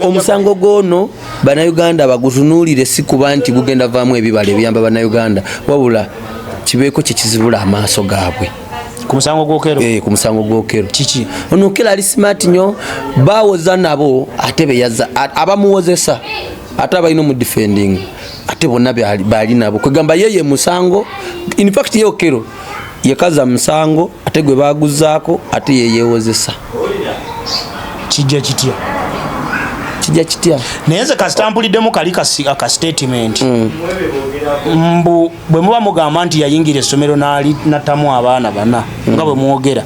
Omusango gwono Bannayuganda bagutunuulire, si kuba nti gugenda vaamu ebibala ebiyamba Bannayuganda, wabula kibeeko kyekizibula amaaso gaabwe. Ku musango gw'Okello? Eh, ku musango gw'Okello. Kiki? Ono Okello ali smart nnyo, bawoza nabo ate beyaza abamuwozesa ate abalina omudefending ate bonna bali nabo, kwegamba yeye musango. In fact ye Okello yekaza musango ate gwe baguzaako ate yeyewozesa. Kijja kitya? Kijja kitya? Naye nze kasita mpuliddemu kali aka statement mbu bwe muba mugamba nti yayingira essomero n'attamu abaana bana nga bwe mwogera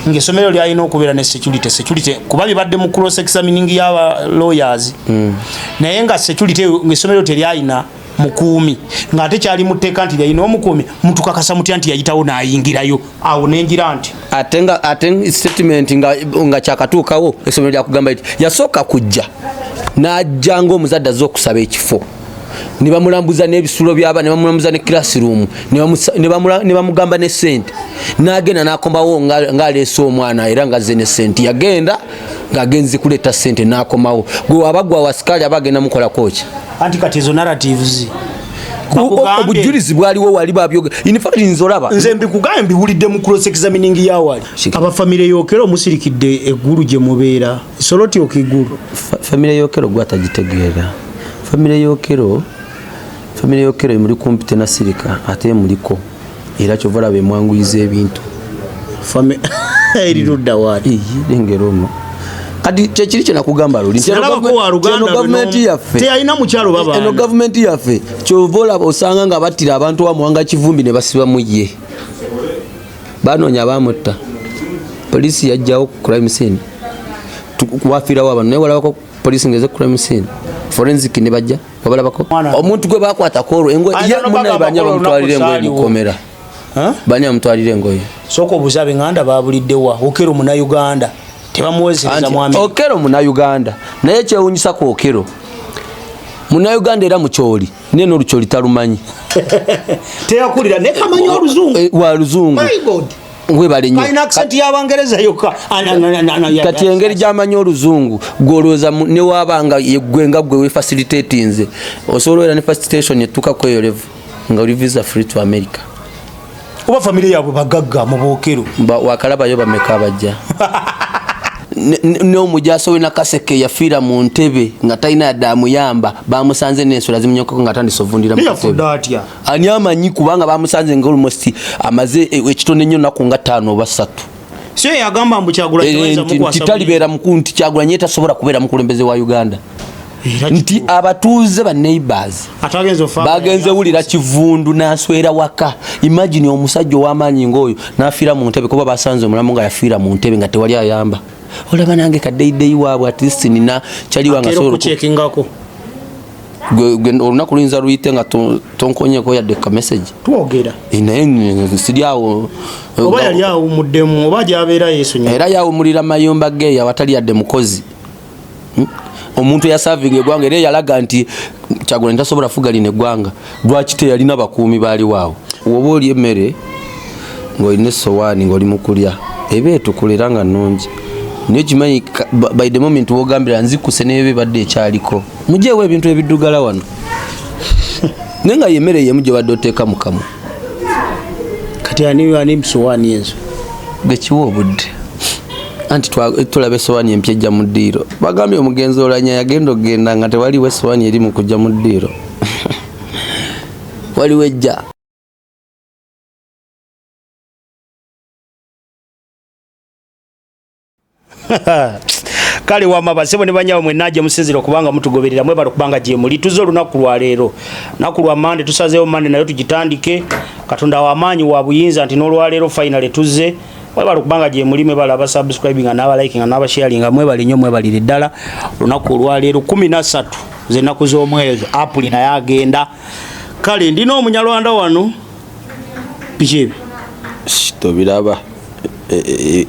ng'essomero lyalina okubeera ne security kuba bibadde mu cross examining y'aba lawyers, naye nga security ng'essomero teryalina mukuumi, ng'ate kyali mu tteeka nti lyalina omukuumi, mutukakasa mutya nti yayitawo n'ayingirayo awo nengira nti Ate nga ate statement nga kyakatuukawo essomero lyakugamba nti yasooka kujja n'ajja ng'omuzadde azze okusaba ekifo, ne bamulambuza n'ebisulo by'abaana, ne bamulambuza ne classroom, ne bamugamba ne sente, n'agenda n'akomawo ng'aleese omwana era ng'azze ne sente. Yagenda ng'agenze kuleeta sente n'akomawo. Gwe waba gwa wasikaali aba agenda mukolako ki? Anti kati ezo narratives Obujulizi bwaliwo wali babyoge. In fact nze olaba nze mbikugambe mbiwulidde mu cross examining yawali. Abafamire y'Okello musirikidde eggulu gye mubeera Soroti okigulu. Famire y'Okello gwatagitegeera. Famire y'Okello, famire y'Okello emuli kumpi, tenasirika ate emuliko, era kyova olaba emwanguyiza ebintu. Eri ludda waali? Iyi, lengera ono kati kyekiri kyenakugamba luli nti eno Sinalabako wa luganda eno lwe gavumenti yaffe teyalina mukyalo eno babaana. Gavumenti yaffe kyova olaba osanga nga battira abantu wa Muwanga Kivumbi ne basibamu ye, banoonya bamutta, poliisi yajjawo ku crime scene. Wafiirawo abantu, naye walabako poliisi ngeze ku crime scene, forensic ne bajja wabalabako omuntu gwe bakwatako olwo engoye Ayinza ye n'okugamba munaye bani ko olunaku abamutwalira engoye saaliwo. mukomera? Bani amutwalira engoye? Sooka obuuze ab'eŋŋanda babuliddewa Okello Munnayuganda tebamuwesereza Anti mu Amerika. Okello Munnayuganda, naye kyewunyisa ku Okello Munnayuganda era mukyoli, naye n'olukyoli talumanyi. Teyakulira naye kamanyi oluzungu. Eh, wa luzungu. My God. Webale nnyo. Kalina accent y'Abangereza yokka. Kati engeri gy'amanyi oluzungu, gwolowooza newaba nga yeggwe nga gwe wefacilitatinze osobola era ne facilitation etuuka ku eyo level nga oli visa free to America? Oba famire yaabwe bagagga mu b'Okello. Wakalabayo bameka abajja n'omujaasi we Nakaseke yafiira mu ntebe nga talina yadde amuyamba, bamusanze n'ensolo zimunyokako nga atandise ovundira mu Naye katebe. yafudde atya? Ani amanyi, kubanga bamusanze nga almost amaze ekitono ennyo nnaku nga 5 oba 3. Si ye yagamba mbu Kyagulanyi tebayinza mukwasa Nti talibeera mukulu, nti Kyagulanyi ye tasobola kubeera mukulembeze wa Uganda, Era nti abatuuze ba neighbors ate agenze ofa bagenze wulira kivundu n'aswera waka. Imagine omusajja ow'amaanyi ng'oyo n'afiira mu ntebe, kuba basanze omulamu nga yafiira mu ntebe nga tewali ayamba. Olaba nange kadeideyi waabwe, at least nina kyaliwa nga Akeera sobola okukyekingako. Olunaku luyinza luyite nga tonkonyeko yadde ka message. Twogera. Eh, naye siri awo. Oba yali awumuddemu oba gyabeera yeesonyiwa. Era yawumulira mayumba ge awatali yadde mukozi. Omuntu eyasavinga eggwanga era eyalaga nti Kyagulanyi tasobola fuga lino eggwanga, lwaki teyalina bakuumi baaliwo awo? Woba oli emmere ng'olina essowaani ng'oli mu kulya, eba etukula era nga nnungi, naye kimanyi by the moment wogambira nzikuse neba ebadde ekyaliko, mujeewo ebintu ebiddugala wano, naye nga yemmere yemu gye badde oteeka mu kamwa. Kati ani musowaani ezo? Gekiwa obudde anti tulaba essowaani empya ejja mu ddiiro. Bagambye omugenzi Olanya yagenda okugenda nga tewaliwo essowaani eri mu kujja mu ddiiro, waliwo ejja. Kale wama basebo ne banyawo mwenna gye musinzira okubanga mutugoberera, mwebale okubanga gye muli. Tuze olunaku lwaleero, lunaku lwa Mande, tusazeewo Mande nayo tugitandike. Katonda w'amaanyi wa buyinza nti n'olwaleero finally tuzze. Mwebale okubanga gye muli, mwebale abasubscribinga n'abalikinga n'abasharinga, mwebale nnyo, mwebalire ddala. Olunaku olwaleero 13 z'ennaku z'omwezi Apuli, naye agenda. Kale ndina Omunyalwanda wano, biki ebyo? Tobiraba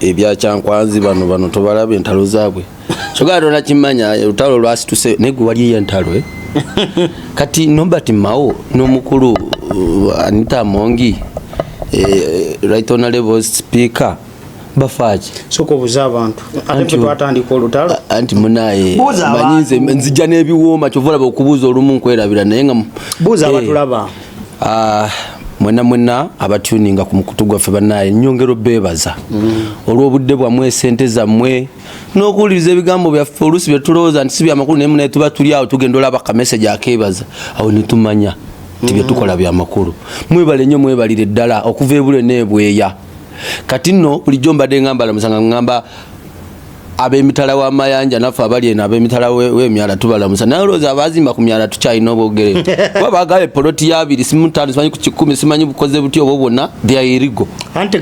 ebyakyankwanzi bano tobalaba entalo zaabwe, kyogala tona kimanya olutalo lwasituse, naye gwe waliyo entalo, eh? Kati Norbert Mao n'omukulu Anita Amongi, right honorable speaker. Bafaaki? Sooka obuze abantu, ate ffe twatandika olutalo. Anti munaye Buuza manyi nze abantu. nzija n'ebiwooma, kyova olaba okubuuza olumu nkwerabira, naye nga Buuza abatulaba. Ah, mwenna mwenna abatuninga ku mukutu gwaffe, bannaye nyongera obeebaza olw'obudde bwammwe, esente zammwe n'okuwuliriza ebigambo byaffe. Oluusi bye tulowooza nti si byamakulu, naye munaye tuba tuli awo tugenda olaba kamessage akeebaza, awo ne tumanya nti bye tukola byamakulu. Mwebale nnyo, mwebalire ddala okuva ebule n'ebweya. Kati nno bulijjo mbadde ngamba lamusanga, ngamba ab'emitala w'amayanja, naffe abali eno ab'emitala w'emyala tubalamusa, naye olowooza abazimba ku myala tukyalina obwogere, kuba bagala epoloti ya 20 simu 5, simanyi ku 100, simanyi bukoze buti obwo bwonna, they are illegal. Anti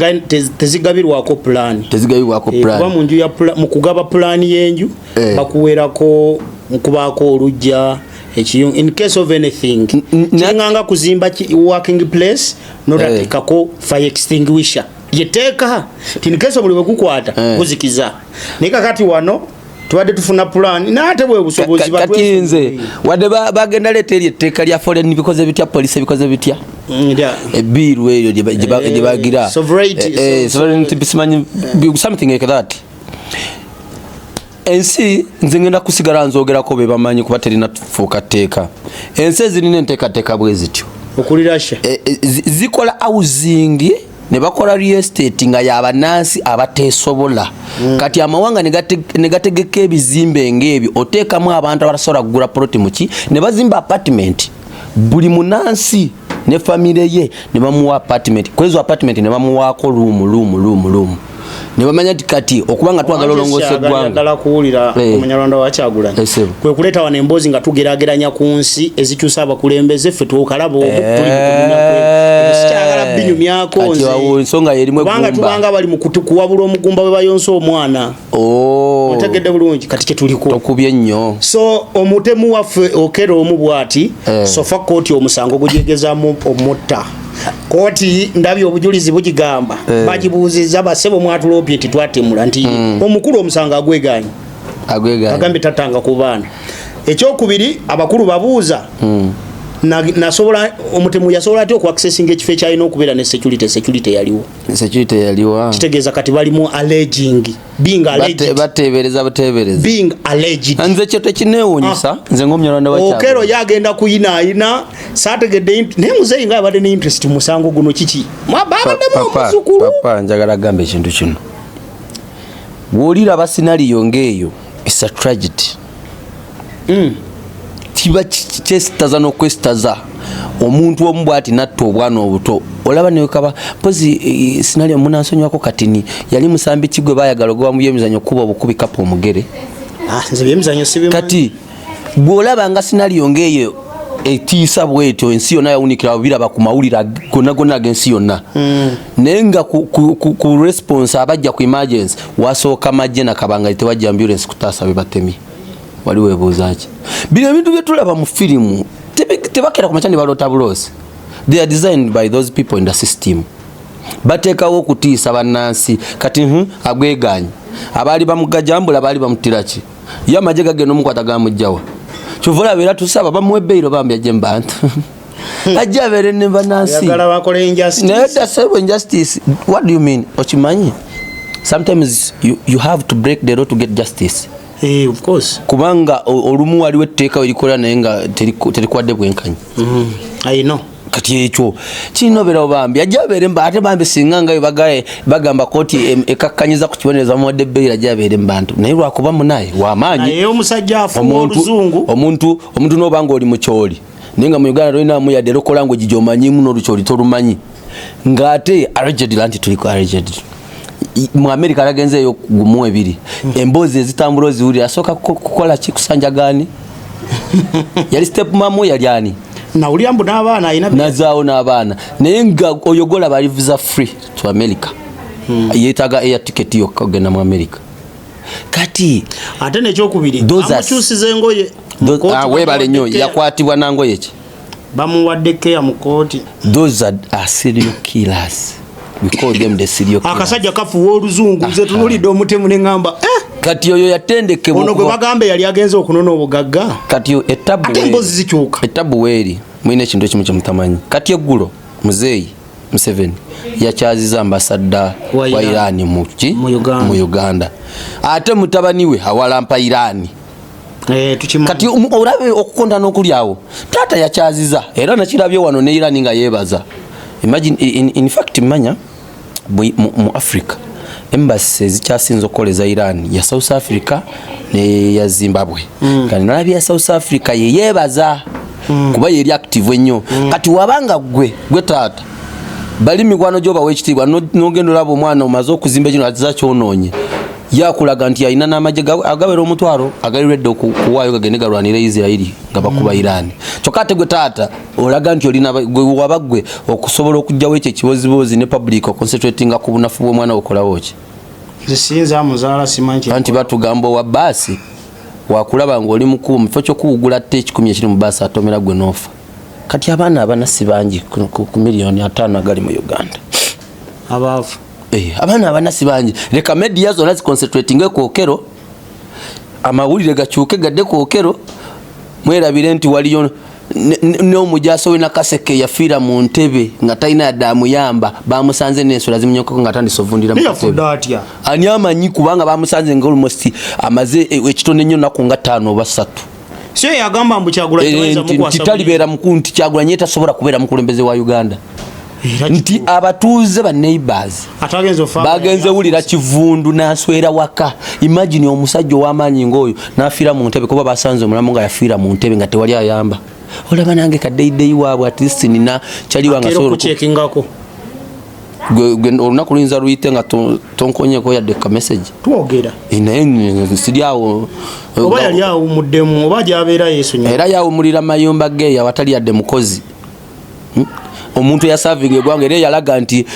tezigabirwako pulaani. Tezigabibwako Kuba plan. mu nju ya mu kugaba pulaani y'enju bakuwerako nkubaako olujja, ekiyungu, in case of anything. Kiringanga kuzimba working place notateekako fire extinguisher, yeteeka ti in case omuliro bwe gukwata guzikiza. Naye kakati wano tubadde tufuna pulaani, naye ate bwe busobozi. Kati nze wadde bagenda leeta eryo etteeka lya foreign bikoze bitya, polisi ebikoze bitya, ebiiru eryo gye bagira Sovereignty, sovereignty, simanyi something like that. Ensi nze ngenda kusigala nzogerako be bamanyi, kuba terina fuuka tteeka. Ensi ezirina enteekateeka bwe zityo Okuli Russia. Zikola housing ne bakola real estate nga yabanansi abateesobola. Kati amawanga ne gategeka ebizimbe ng'ebyo, oteekamu abantu abatasobola kugula poloti muki, ne bazimba apartment, buli munansi ne famire ye ne bamuwa apartment. Kwezo apartment ne bamuwaako room, room, room, room, ne bamanya nti kati okuba nga twagala olongoosa eggwanga. Ddala kuwulira omunyarwanda wa Kyagulanyi Sebo. kwe kuleeta wano emboozi nga tugeraageranya ku nsi ezikyusa abakulembeze. Ffe twokalaba omu tuli mu kunyumya, sikyagala binyumyako. Kati nze awo ensonga yerimu kubanga eggumba. Tubanga bali mu kuwabula omugumba bwe bayonsa omwana. Oh, otegedde bulungi kati kyetuliko. Tokubye nnyo. So omutemu waffe Okera omu bwati, so far kooti omusango gugyegezamu omutta. Kooti ndabye obujulizi bugigamba, bagibuuziza, basebo mwatulopye nti twatemula, nti omukulu omusango agweganye. Agweganye. Agambye tatanga ku baana. Ekyokubiri, abakulu babuuza, nasobola omutemu yasobola atya okuaccessinga ekifo ekyalina okubeera ne security? Security yaliwo. Security yaliwa. Kitegeeza kati balimu alleging, being alleged. Batebereza butebereza. Being alleged. Nze kyo tekinewuunyisa, nze ng'omunyarwanda wa Okero yagenda kuyinaayina, saategedde naye muzeeyi nga abadde ne interest mu musango guno, kiki babaddemu omuzukulu. Papa, njagala gamba ekintu kino: bw'oliraba scenario ng'eyo, it's a tragedy. Kiba kyesitaza n'okwesitaza omuntu omu bwati natta obwana obuto. Olaba newekaba mpozi scenario munansonyiwako katini, yali musambi ki gwe bayagala ogoba mu byemizanyo kuba obukubi kapa omugere? Ah, nze byemizanyo sibimanyi. Kati bw'olaba nga scenario ng'eyo etiisa bwetyo, ensi yonna yawunikira, biraba ku mawulire gonna gonna ag'ensi yonna, naye nga ku response abajja ku emergency wasooka majje nakabanga, tewajja ambulance kutaasa bebatemye. Wali weebuuza ki? Bino ebintu byetulaba mu firimu tebakera ku makya ne baloota buloosi. They are designed by those people in the system. Bateekawo okutiisa bannansi. Kati agweganye, abaali bamugajambula baali bamutira ki? Ye amagye gagenda omukwata gamugjawa? Kyova olaba era tusaba bamuwe bail bambi, ajje mu bantu, ajje abeere ne bannansi. Oyagala bakole injustice. Naye dasebo injustice, what do you mean? Okimanyi sometimes you have to break the law to get justice. Eh, of course. Kubanga olumu waliwo etteeka werikola naye nga terikwadde bwenkanyi. I know. Kati ekyo kirina obeerawo bambi, ajja abeere ate bambi singa nga bwe bagamba kooti ekakkanyiza ku kibonerezo, bamuwadde bail, ajja abeere mu bantu, naye lwakuba munaye wamaanyi. Naye omusajja afuuwa Omuntu oluzungu. omuntu noba nga oli mukyoli, naye nga mu Uganda tolinamu yadde local language gyomanyimu, n'olukyoli tolumanyi, ng'ate allegedly, anti tuliko allegedly. Mu America alagenzeeyo gumu ebiri, emboozi ezitambula oziwulira, asooka kukola ki kusanjagaani, yali step mum, yali ani? Nawulira mbu n'abaana alina. Nazaawo n'abaana, naye nga oyo golaba ali visa free to America, yeetaaga air ticket yokka okugenda mu America. Kati Ate nekyokubiri, amukyusiza engoye mu kooti. Ah, weebale nnyo. Bamuwadde care. Yakwatibwa nangoye ki? Bamuwadde keya mu kooti. Those are serial killers. We call them the serial killers. Akasajja kafuwa oluzungu, nze tunulidde omutemu neŋŋamba, eh! Kati oyo yatendekebwa Ono gwe bagambe yali agenze okunona obugagga. Kati etabu Ate emboozi zikyuka. Etabu weeri mulina ekintu ekimu kyemutamanyi. Kati eggulo muzeeyi Museveni yakyaziza ambassador Wa wa Iran. Iran muki Mu Uganda. Mu Uganda, ate mutabani we awalampa Iran. Tukimanyi. Kati olabe okukonda n'okuli awo, taata yakyaziza era nakirabye wano ne Iran nga yeebaza. Imagine, in fact manya mu Africa embassy ezikyasinza okukola eza Iran ya South Africa ne ya Zimbabwe. Kati nalabye ya South Africa yeyeebaza kuba yeri active ennyo. Kati wabanga gwe taata bali mikwano gyobawa ekitiibwa, nogenda olaba omwana omaze okuzimba ekino atiza kyonoonye, yakulaga nti alina n'amagye agawera 10,000 agali redde okuwaayo gagende galwanire Isirairi nga bakuba Iran. Kyokka ate gwe taata olaga nti olina gwe waba gwe okusobola okugjawo ekyo ekibozibozi ne public oconcentratinga ku bunafu bw'omwana, okolawo ki? Nze siyinza amuzaala, simanyi Anti batugamba owa baasi wakulaba ng'oli mukubo, mu kifo ky'okuwugula tte 100 ekiri mu baasi atomera gwe n'ofa. Kati abaana abana si bangi ku miliyoni 50 agali mu Uganda. Abaavu. Abaana abana si bangi. Leka media zonna ziconcentratinge kwokero, amawulire gakyuke gadde kwokero, mwerabire nti waliyo n'omujaasi we Nakaseke yafiira mu ntebe nga talina yadde amuyamba, bamusanze n'ensolo zimunyokako nga atandise ovundira mu Naye katebe. yafudde atya? Ani amanyi, kubanga bamusanze nga almost amaze ekitono ennyo nnaku nga 5 oba 3. Si ye yagamba mbu Kyagulanyi tewayinza mukwasa Nti talibeera mukulu, nti Kyagulanyi ye tasobola kubeera mukulembeze wa Uganda, Era nti abatuuze ba neighbors ate agenza ofa bagenze wulira kivundu n'aswera waka. Imagine omusajja ow'amaanyi ng'oyo n'afiira mu ntebe, kuba basanze omulamu nga yafiira mu ntebe nga tewali ayamba. Olaba nange kadeideyi waabwe, at least nina kyaliwa nga era sobola okukyekingako. Olunaku luyinza luyite nga tonkonyeko yadde ka message. Twogera. Naye siri awo. Oba yali awumuddemu oba gyabeera yeesonyiwa. Era yawumulira mayumba ge awatali yadde mukozi. Omuntu eyasavinga eggwanga era eyalaga nti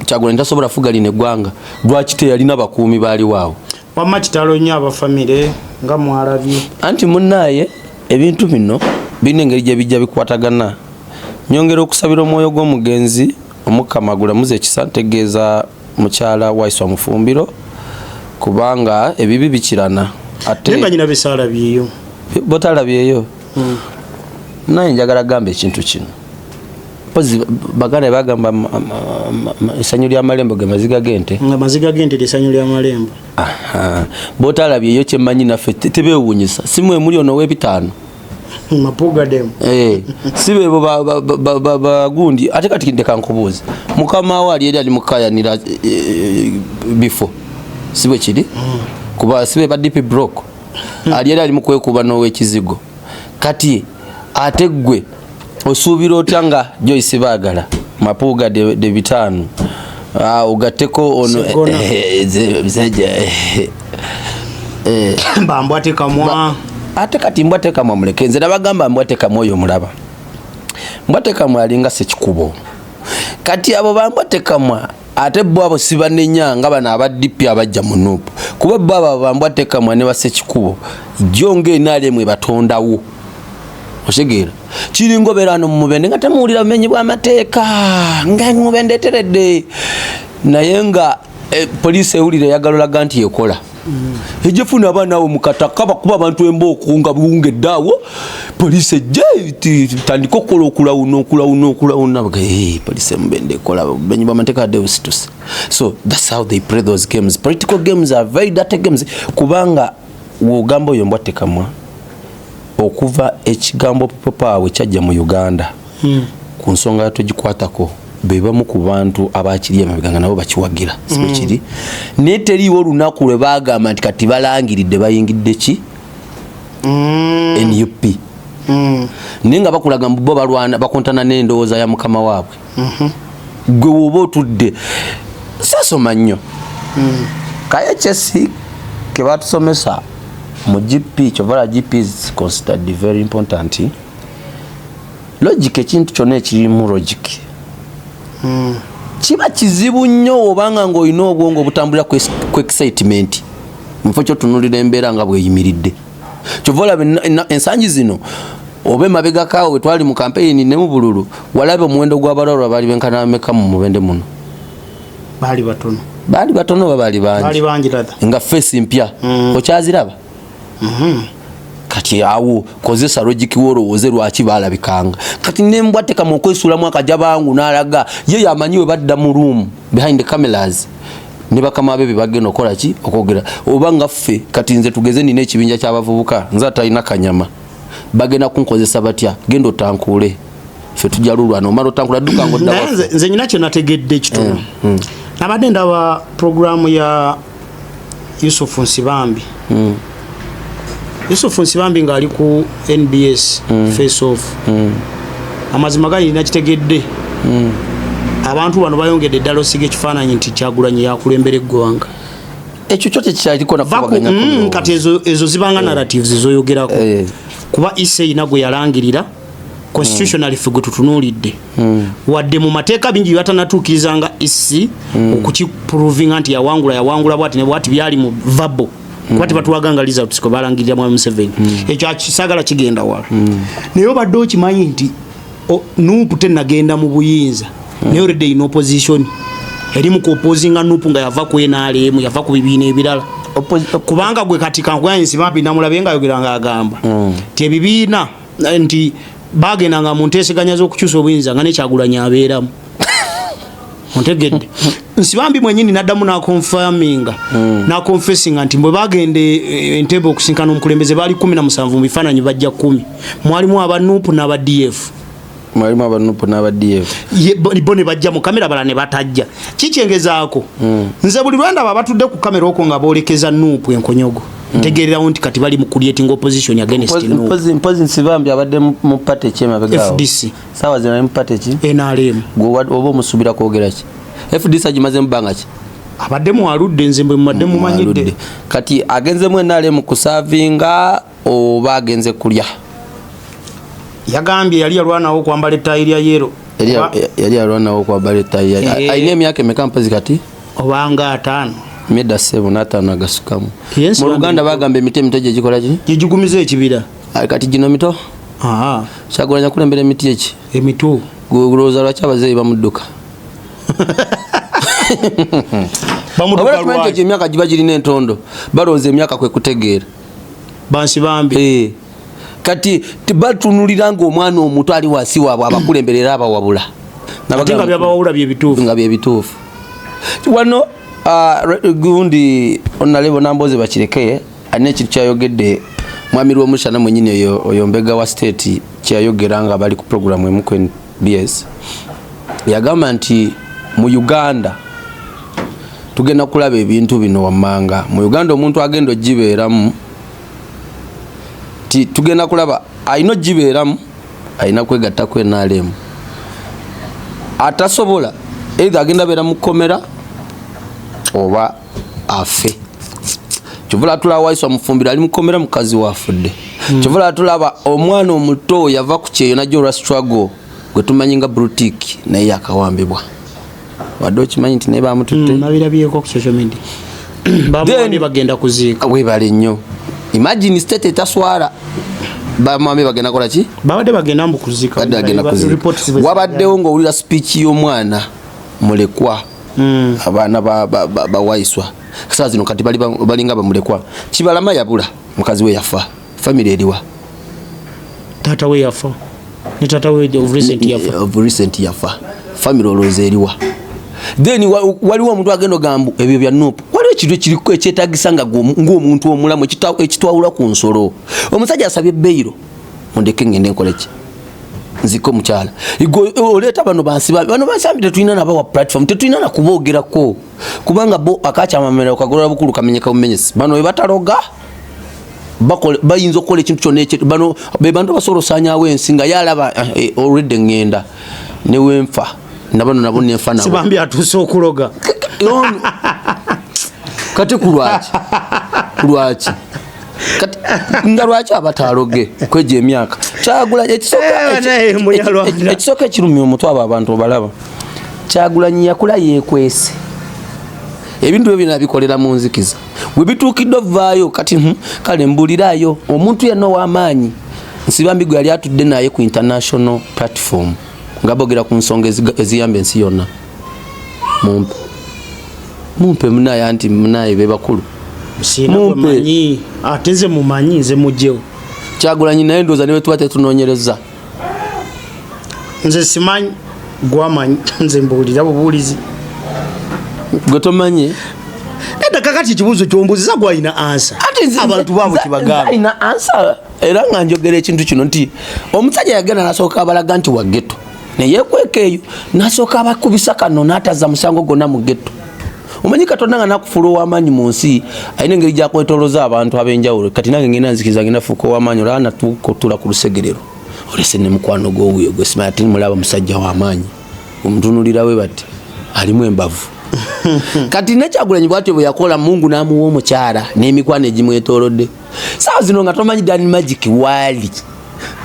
Kyagulanyi tasobola fuga lino eggwanga, lwaki teyalina bakuumi baaliwo awo? Wamma kitalo nnyo abafamire nga mwalabye. Anti munnaaye ebintu bino birina engeri gye bijja bikwatagana. Nyongera okusabira omwoyo gw'omugenzi, Omukama gulamuza ekisa. Ntegeeza mukyala Waiswa Mufumbiro, kubanga ebibi bikirana ate. Naye nga nyina bisaalabyeyo. Botalabyeyo, naye njagala gamba ekintu kino. Mpozi baganda bagamba essanyu ly'amalembo ge maziga g'ente. Nga maziga g'ente lyessanyu ly'amalembo. Aha. Botalabyeyo, kyemmanyi naffe tebeewuunyisa si mwe muli ono ow'ebitaano. Mapuga demu. Si beebo bagundi. Ate kati ndeka nkubuuza, mukama we ali eri ali mukayanira bifo, si bwe kiri? Kuba si be ba DP Bloc ali eri ali mukwekuba n'owekizigo. Kati ate ggwe osuubira otya nga Joyce Baagala Mapuuga de bitaano? Ah, ogatteko ono. Segona. Eh, bambwa tekamwa. Ate kati mbwa tekamwa muleke, nze nabagamba mbwa tekamwa oyo mulaba, mbwa tekamwa alinga sekikubo. Kati abo bambwa tekamwa, ate bo abo sibanenya nga bano aba DP abajja mu NUP, kuba bo abo bambwa tekamwa ne basekikubo jo nga NRM ebatondawo. Otegeera, kiringa obeera wano mu Mubende nga temuwulira bumenyi bw'amateeka, nga Mubende eteredde, naye nga poliisi ewulira eyagala olaga nti ekola ejefuna abaana awo mukataka bakuba abantu embooko nga buwungedde awo, poliisi ejje tandika okukola okulawuna okulawuna okulawuna. Baga, "Hey, poliisi emubende ekola bumenyi bw'amateeka adde busituse." So that's how they play those games. Political games are very dirty games, kubanga wogamba oyo mbwa tekamwa, okuva ekigambo people power kyajja mu Uganda, ku nsonga togikwatako, be bamu ku bantu abakiri emabega nga nabo bakiwagira, si bwe kiri? Naye teriiwo olunaku lwe bagamba nti kati balangiridde bayingidde ki NUP, naye nga bakulaga mbu bo balwana bakontana n'endowooza ya mukama waabwe. Gwe woba otudde, sasoma nnyo kaye kyesi ke batusomesa mu GP, kyovala GP is considered very important. Logic, ekintu kyonna ekirimu logic kiba kizibu nnyo obanga ng'olina obwongo obutambulira ku excitement mufo kyotunulira embeera nga bweyimiridde. Kyova olaba ensangi zino oba emabegakaawo bwe twali mu kampeyini ne mu bululu, walabe omuwendo gw'abalwalwa baali benkana bameka mu Mubende muno? Baali batono. Baali batono oba baali baali bangi? Bangi rather. Nga face mpya okyaziraba. Kati awo kozesa logic wolowooze lwaki balabikanga. Kati nembwa tekamu okwesuulamu akajabangu n'alaga ye yamanyi we badda mu room behind the cameras ne bakama be bebagenda okukola ki, okwogera. Oba nga ffe kati nze tugeze nina ekibinja ky'abavubuka, nze atalina kanyama, bagenda kunkozesa batya? Genda otankuule, ffe tujja lulwana, omala otankula dduka nga odda Naye waffe. nze nyina kye nategedde ekitono. Nabadde ndaba programu ya Yusufu Nsibambi. Yusufu Nsibambi ng'ali ku NBS Face Off. Amazima gali nakitegedde, abantu bano bayongedde ddala osiga ekifaananyi nti Kyagulanyi yakulembera eggwanga. Ekyo kyo tekikyaliko. Vaku kati ezo zibanga narratives zoyogerako. Kuba ise erina gwe yalangirira constitutionally, ffe gwe tutunuulidde, wadde mu mateeka bingi byebatanatuukiriza nga EC okukiprovinga nti yawangula, yawangula bwati ne bwati, byali mu verbal, kuba tebatulaga nga results kwe balangirira mwami Museveni. Ekyo saagala kigenda wala, naye obadde okimanyi nti NUP tenagenda mu buyinza, naye already erina opposition eri mu kuopposinga NUP nga yava ku NRM, yava ku bibiina ebirala. Kubanga gwe kati kankugaye, Nsibambi namulabye nga ayogera nga agamba nti ebibiina nti bagendanga mu nteeseganya z'okukyusa obuyinza nga neKyagulanyi abeeramu. Ontegedde? Nsibambi mwenyini naddamu naconfirminga, naconfessinga nti bwe bagenda Entebe okusinkana omukulembeze baali 17, mu bifaananyi bajja 10, mwalimu aba NUP n'aba DF. Mwalimu aba NUP n'aba DF. Bo ne bajja mu kamera, bala ne batajja. Kikyengezaako nze buli lwendaba abatudde ku kamera okwo nga boolekeza NUP enkonyogo, ntegererawo nti kati bali mu creating opposition against NUP. Mpozi Nsibambi abadde mu party ki emabegaawo? FDC. Saawa zino ali mu party ki? NRM. Gwe oba omusuubira kwogera ki? FDC agimaze mu bbanga ki? Abadde mwaludde, nze mbwe mumadde mumanyidde. Mwaludde. Kati agenzemu NRM kuservinga oba agenze kulya? Yagambye yali yalwanawo okwambala ettaayi lya yellow. Yali alwanawo okwambala ettaayi. Alina emyaka emeka mpozi kati? Obanga 50. Myeda sebo n'ataano agasukamu. Ye Mu Nsibambi Luganda bagamba emiti emito gye gikola ki? Gye gigumiza ekibira. Ah, kati gino mito. Kyagulanya kulembera emiti eki? Emito. Gwe olowooza lwaki abazeeyi bamudduka? Bamudduka Oba tumanyi nti lwaki? egyo emyaka giba girina entondo, balowooza emyaka kwe kutegeera. Bansibambi. Kati batunulira ngaomwana omuto ali wansi waabwe abakulembera era abawabula. Ate nga byabawabula byebituufu. Nga byebituufu. Wano gundi onalebo Namboze bakireke, alina ekintu kyayogedde mwami Lwomushana mwenyini, oyo mbega wa state, kyeyayogera nga bali ku programu emu ku NBS. Yagamba nti mu Uganda tugenda kulaba ebintu bino wammanga. Mu Uganda omuntu agenda ogibeeramu ti tugenda kulaba alina ogibeeramu, alina kwegatta ku NRM, atasobola either agenda beera mu kkomera oba afe. Kyovula tulaba Waiswa Mufumbiro ali mukomera, mukazi wafudde. Kyovula tulaba omwana omuto yava ku kyeyo najja olwa struggle gwe tumanyi nga Brutik, naye yakawambibwa. Wadde okimanyi nti naye bamututte? Nabirabyeko ku social media, bamuwambye bagenda kuziika. Webale nnyo. Imagine state etaswala, bamwambe bagenda kola ki? Babadde bagenda mbu kuziika. Badde bagenda kuziika. Reports bwe Wabaddewo ng'owulira speech y'omwana mulekwa. Abaana bawaiswa saa zino kati balinga bamulekwa. Kibalama yabula, mukazi we yafa, family eriwa? Taata we yafa, ne taata we of recent yafa. Of recent yafa, family olowooza eriwa? Then waliwo omuntu agenda ogamba ebyo bya NUP. Waliwo ekintu ekiriko ekyetagisa nga ng'omuntu omulamu ekitwawula ku nsolo. Omusajja asabye bail, mundeke ngende nkole ki, nziko omukyala. Igwe oleeta bano bansi, bano bansambi tetulina nabawa platform, tetulina nakuboogerako, kubanga bo akakyamamera okagolola bukulu kamenyeka bumenyesi. Bano we bataloga bayinza okukola ekintu kyonna bano be bantu basobola osanyawo ensi nga yalaba already ngenda newenfa nabano nabo nenfa nabo. Sibambi atuuse okuloga. Kati kulwaki, kulwaki kati nga lwaki abataloge kwejo emyaka Kyagulanyi Naye Munyarwanda. Ekisooka ekirumya omutwe, abo abantu obalaba, Kyagulanyi yakula yekwese, ebintu byo byonna bikolera mu nzikiza, we bituukidde ovaayo kati kale mbulirayo omuntu yenna ow'amaanyi Nsibambi gwe yali atudde naye ku international platform nga bogera ku nsonga eziyamba ensi yonna. Mumpe, mumpe munaye, anti munaye be bakulu. Siina Mumpe. gwe manyi, ate nze mumanyi, nze mugjewo. Kyagulanyi naye ndowooza ne bwe tuba tetunoonyereza. Nze simanyi, gwamanyi, nze mbuulira bubuulizi. Gwe tomanyi? Nedda, kakati ekibuuzo kyombuuziza gwalina answer. Abantu baabwe kyebagambe. Alina answer, era nga njogera ekintu kino nti omusajja yagenda nasooka abalaga nti wa ghetto, neyekweka eyo, nasooka abakubisa kano n'ataza musango gwonna mu ghetto. Omanyi Katonda nga nakufuula ow'amaanyi mu nsi, alina engeri gyakwetoloza abantu ab'enjawulo. Kati nange ngenda nzikiriza ngenda fuuka ow'amaanyi, olaba natuuka otuula ku lusegerero, olese ne mukwano gw'owuyo gwe simanya ati mulaba musajja w'amaanyi, omutunulirawe bati alimu embavu. Kati nekyagulanyi bwatyo bwe yakola, Mungu n'amuwa omukyala n'emikwano egimwetoolodde. Saawa zino nga tomanyi Dan Magic waali,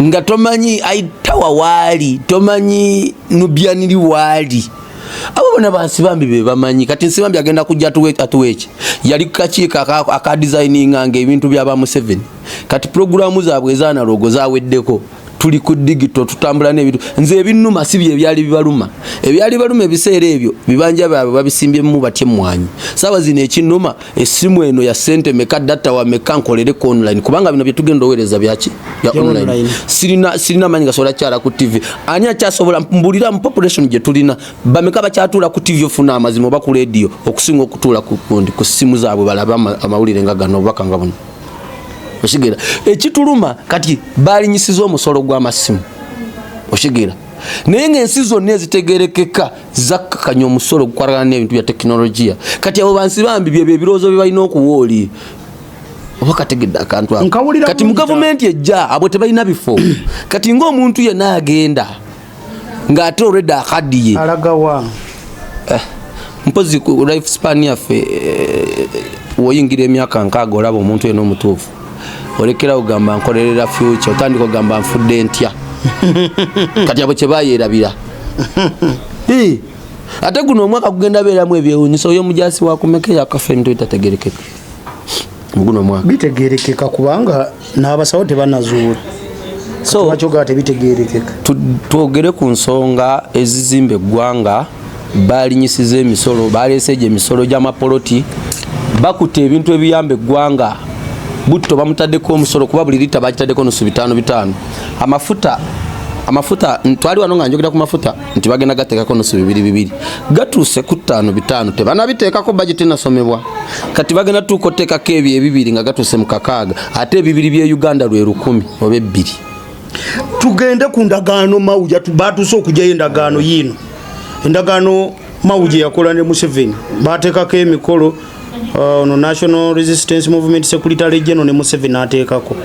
nga tomanyi Aitawa waali, tomanyi Nubian Li waali, abo bona bansibambi be bamanyi. Kati Nsibambi agenda kujja atuwe eki? Yali kukakiiko aka designinganga ebintu byaba Museveni. Kati puroguramu zaabwe eza analogue zaweddeko, tuli ku digital, tutambula n'ebintu. Nze ebinnuma si bye ebyali bibaluma, ebyali bibaluma ebiseera ebyo bibanja byabwe babisimbyemu batya emmwanyi. Saawa zino ekinnuma, essimu eno ya sente meka, data wa meka, nkolere ku online, kubanga bino byetugenda oweereza byaki? Bya Bya online. Online. Sirina maanyi gasobola kyala ku TV. Ani akyasobola? Mbulira, mu population gye tulina bameka bakyatuula ku TV ofuna amazima, oba ku radio, okusinga okutuula ku gundi, ku ssimu zaabwe balabe amawulire nga gano, obubaka nga buno? Okitegeera ekituluma? Kati balinyisiza omusolo gw'amasimu, okitegeera? Naye ngaensi zonna ezitegerekeka zakkakanya omusolo ogukwatagana n'ebintu bya tekinologiya. Kati abo bansi bambi byebyo ebirowoozo bye balina okuwa oli, oba kategedde akantu ako? Nkawulira Kati mu bulungi. gavumenti ejja abo tebalina bifo. Kati ng'omuntu yenna agenda ng'ate olwedde akaddiye. Alagawa? Mpozi ku life span yaffe, woyingira emyaka 60, olaba omuntu yenna omutuufu olekera ogamba nkolerera future, otandika ogamba nfudde ntya. Kati abo kyebayerabira. Eh, ate guno omwaka gugenda beeramu ebyewunyisa. Oyo omujasi wakumeka eyakafa, ebintu bitategerekeka muguno omwaka. Bitegerekeka kubanga n'abasawo tebanazuula. So Lwaki tebitegerekeka? Twogere ku nsonga ezizimba eggwanga. Balinyisiza emisolo, baleese egyo emisolo gy'amapoloti, bakutte ebintu ebiyamba eggwanga. Butto bamutaddeko omusolo, kuba buli lita bagitaddeko nusu bitaano bitaano. Amafuta twali wano nga njogera ku mafuta nti bagenda gateekako nusu bibiri bibiri, gatuuse ku ttaano bitaano, tebanabiteekako, budget enasomebwa. Kati bagenda tuuka oteekako ebyo ebibiri nga gatuuse mu 60, ate ebibiri bye Uganda lwe 1000 oba ebbiri. Tugende ku ndagaano Mawuja batuuse okugyayo endagaano yiino, endagaano Mawu gye yakola ne Museveni. Bateekako emikolo, ono National Resistance Movement Secretary General ne Museveni ateekako,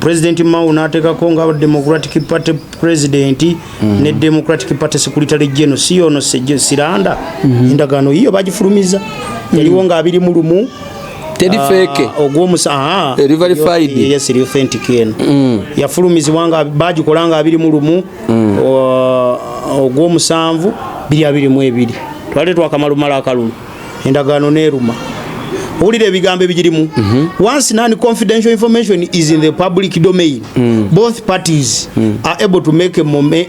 President Mao n'ateekako nga Democratic Party president ne Democratic Party Secretary General, si ono Siranda. Endagaano yiyo bagifulumiza, yaliwo nga 21. Teri fake. Ogwomusa, aha. Eri verified. Yes, eri authentic. Eno yafulumizibwa nga bagikola nga 21 ogwomusanvu 2022, twali twakamala akalulu. Endagaano neeruma, owulira ebigambo ebigirimu: "Once non confidential information is in the public domain, both parties are able to make a, mome-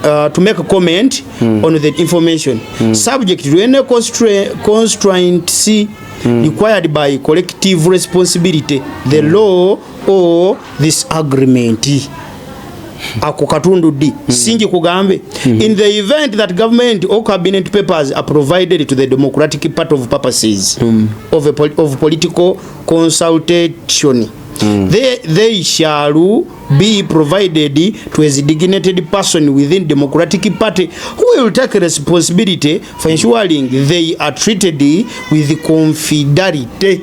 a, to make a comment on the information, subject to any constraints required by collective responsibility, the law or this agreement." Ako katundu d singi kugambe: "In the event that government or cabinet papers are provided to the Democratic Party of purposes of political consultation, they shall be provided to a designated person within Democratic Party who will take responsibility for ensuring they are treated with confidentiality."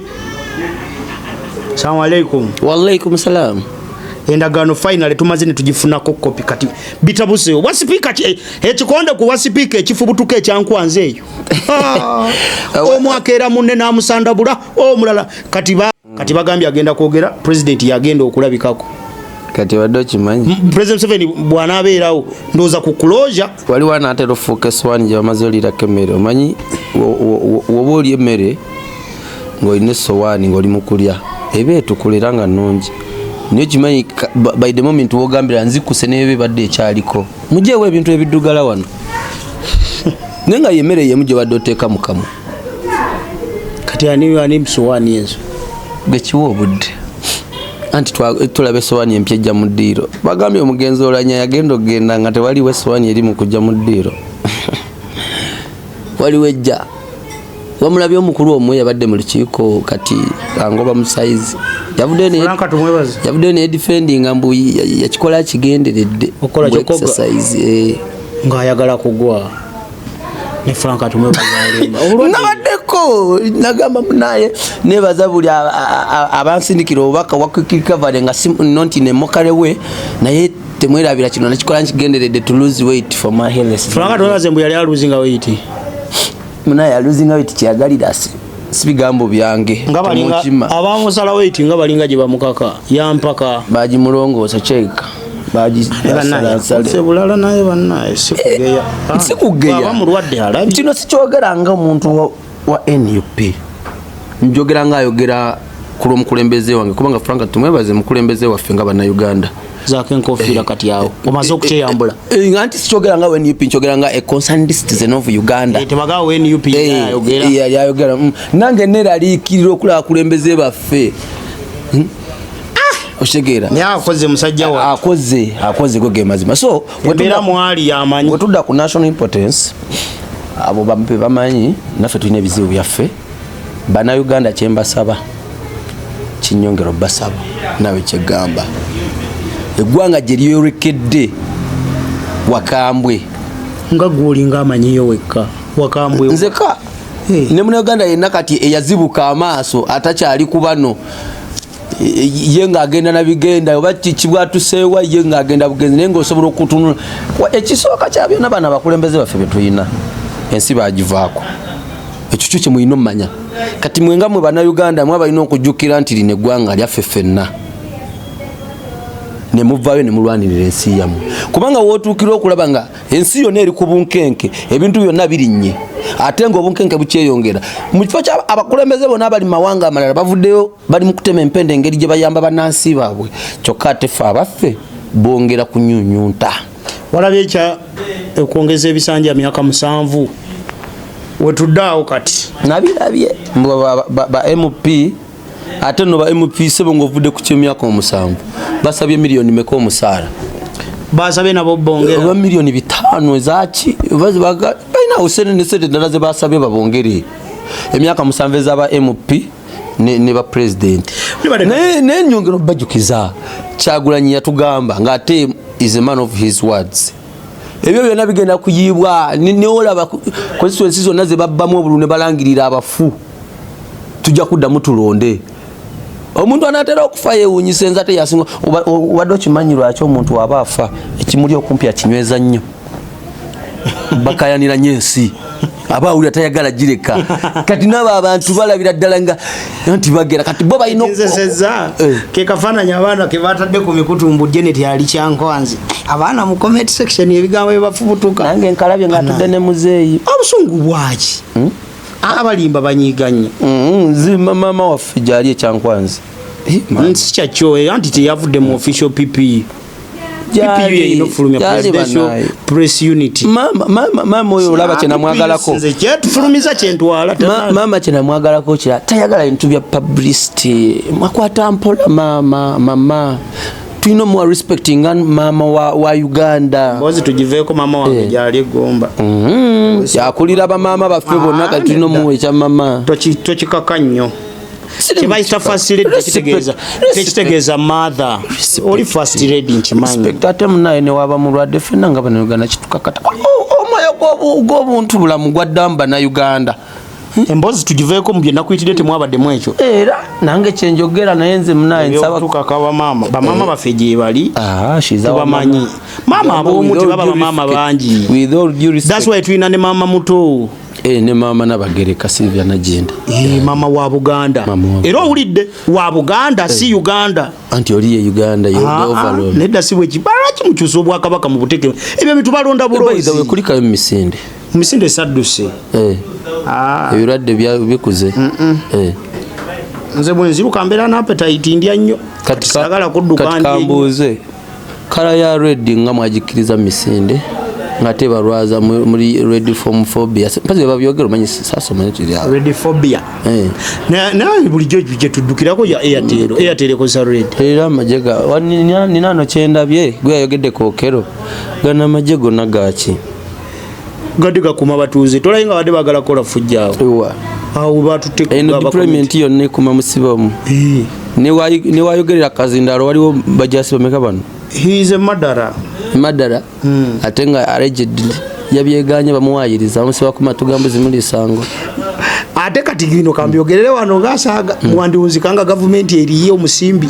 Assalamu alaikum. Walaikum salam. Endagaano finally tumaze ne tugifunako kopi. Kati bitabuse wa sipiika ekikonde ku wa sipiika ekifubutuka ekyankwanza eyo. Ah, omwaka era munne n'amusandabula omulala. Kati bagambye agenda kwogera, president yagenda okulabikako. Kati obadde okimanyi? President Museveni bw'anaabeerawo, ndowooza ku closure. Waliwo anaatera ofuuka essowaani gye bamaze olirako emmere. Omanyi woba olya emmere ng'olina essowaani ng'oli mu kulya, eba etukula era nga nnungi, naye okimanyi by the moment wogambira nzikuse neba ebadde ekyaliko, mujeewo ebintu ebiddugala wano, naye nga yemmere yemu gye badde oteeka mu kamwa. Kati ani musowaani ezo? Gekiwa obudde. Anti tulaba essowaani empya ejja mu ddiiro. Bagambye omugenzi Olanya yagenda okugenda nga tewaliwo essowaani eri mu kujja mu ddiiro, waliwo ejja. Wamulabye omukulu omu yabadde mu lukiiko, kati angoba mu sayizi, yavuddeyo Frank Tumwebaze. Yavuddeyo ne defendinga mbu yakikola kigenderedde. Okukola Mbu kyokka exercise, eh. Ng'ayagala kugwa ne Frank Tumwebaze alimba. Obulwadde Nabaddeko nagamba munaye nebaza buli abansindikira obubaka wa quick recovery, nga si not in a mockery way, naye temwerabira kino nakikola nkigenderedde to lose weight for my health. Frank Tumwebaze mbu yali aluzinga weight. Munaye aluzinga weight kyeyagalira, si bigambo byange. Nga balinga Temukima. abamusala weight nga balinga gye bamukaka yampaka. Bagimulongoosa kyeka. Banaye bulala naye banaye sikugeya. Sikugeya. Aba mulwadde alabye. Kino sikyogera nga omuntu wa NUP, njogera nga ayogera ku lw'omukulembeze wange, kubanga Frank Tumwebaze mukulembeze waffe nga Bannayuganda. Zaako enkofiira kati awo omaze okukyeyambula. Eh, nga nti sikyogera nga NUP, nkyogera nga a concerned citizen of Uganda. Eh, tebagawo NUP ayogera. Eh, yayogera. Nange neraliikirira okulaba abakulembeze baffe. Okitegeera? Naye akoze musajja wa Akoze go ge mazima. So embeera mwali yamanyi. Wetudda ku national importance, abo bampe bamanyi naffe tulina ebizibu byaffe. Bannayuganda, kyembasaba kinyongera obbasaba nawe kyegamba, eggwanga gye lyolekedde wakambwe. Nga gwolinga amanyiyo wekka wakambwe. Nzeka ne Munauganda yenna kati eyazibuka amaaso atakyali ku bano, ye ng'agenda nabigenda oba kibwatuseewa, ye ng'agenda bugenzi, naye ng'osobola okutunula. Ekisooka kya byonna, bano abakulembeze baffe betulina ensi bagivaako. Ekyo kyo kyemulina omumanya. Kati mwenga mwe Bannayuganda mwe abalina okujjukira nti lino eggwanga lyaffe ffenna, ne muvaayo ne mulwanirira ensi yammwe, kubanga wootuukira okulaba nga ensi yonna eri ku bunkenke, ebintu byonna birinnye, ate nga obunkenke bukyeyongera, mu kifo kya abakulembeze bonna abali mu mawanga amalala bavuddeyo bali mu kutema empenda engeri gye bayamba bannansi baabwe, kyokka ate ffe abaffe bongera kunyunyunta. Walabye ekya okwongeza ebisanja myaka 7 wetudde awo kati? Nabirabye mbu ba MP, ate no ba MP sebo ngaovudde ku kyemyaka 7, basabye miliyoni meka omusaala? Basabye nabo bongera. Oba miliyoni 5 ezaki, balinawo sente ne sente endala zebasabye babongere emyaka 7 ezaba MP ne ba president. Naye nyongera obajjukiza, Kyagulanyi yatugamba ng'ate is a man of his words, ebyo byonna bigenda kuyiibwa. Newolaba constituency zonna ze babbamu obululu ne balangirira abafu, tujja kuddamu tulonde. Omuntu anaatera okufa yewunyisa enza ate yasinga. Obadde okimanyi lwaki omuntu aba afa ekimuli okumpi akinyweza nnyo? Bakayanira nnyo ensi, aba awulira tayagala gireka. Kati nabo abantu balabira ddala nga nti bagera kati bo balina Nzeseza. Eh. Ke kafaananyi abaana ke batadde ku mikutu mbu Janet ali Kyankwanzi. Abaana mu comment section ebigambo byebafubutuka. Nange nkalabye nga atudde ne muzeeyi. Obusungu bwaki? Abalimba banyiiga nnyo. Nzi mama waffe gyali ekyankwanzi. Eh, Nsi kyakyo era nti teyavudde mu official PPU. PPU yeyina okufulumya Gyali presidential banaye. press unit. Maama oyo olaba kyenamwagalako. Nze kyetufulumiza kyentwala. Maama kyenamwagalako kira tayagala bintu bya publicity, mwakwata mpola. Maama, mama tulina omuwa respect nga maama wa Uganda. Mbozi tugiveeko, maama wange gyali egomba. Yakulira bamaama baffe bonna, kati tulina omuwa ekya mama. Tokikaka nnyo. Kyebayita first lady tekitegeeza mother. Oli first lady nkimanyi. Respect. Ate munaye newaba mulwadde, ffenna nga Bannayuganda kitukakata. Omwoyo gw'obuntu bulamu gwaddamu Bannayuganda. Emboozi tugiveeko, mu bye nakuyitidde temwabaddemu ekyo. Era nange kyenjogera, naye nze munaye nsaba Ebyokutukaka bamaama, bamaama baffe gye bali. Ah, she's our Tubamanyi. Maama ab'omu tebaba bamaama bangi. With all due respect. That's why tulina ne maama muto. Eh, ne maama Nabagereka Sylvia Nagenda. Eh, maama wa Buganda. Maama wa Era owulidde wa Buganda, si Uganda. Anti oli ye Uganda ye Ah, ah, overall. Nedda, si bweki. Lwaki mukyusa obwakabaka mu buteeke ebyo bintu balonda By the way, bulonzi? kulikayo mu misinde. Mu misinde esadduse. Eh, Ah, ebirwadde bikuze. Eh. Nze bwe nziruka mbeera n'appetite, ndya nnyo. Kati Saagala kudduka kati ndye nnyo. kambuuze, colour ya red nga mwagikkiriza mu misinde? Nga tebalwaza muri red form phobia. Mpazi babyogera, omanyi sasoma kiri awo. Red phobia. Naye bulijjo gye tuddukirako ya Airtel. Airtel ekozesa red. Era amagye ninano kyendabye gwe yayogedde kookero gano amagye gonna gaki? Gadde gakuuma batuuze. Tolaye nga badde bagala kukola fujjaawo. Ewa? Awo batutte. Eno deployment yonna ekuma musibe omu. Newayogerera kazindalo waliwo bajasi bameka bano? He is a murderer. Madara ate nga allegedly yabyeganye, bamuwayiriza, bamusiba ku matu gambuzi mulisango. Ate kati gino kambyogerere wano gasaaga mwandiwunzika nga gavumenti eriye omusimbi.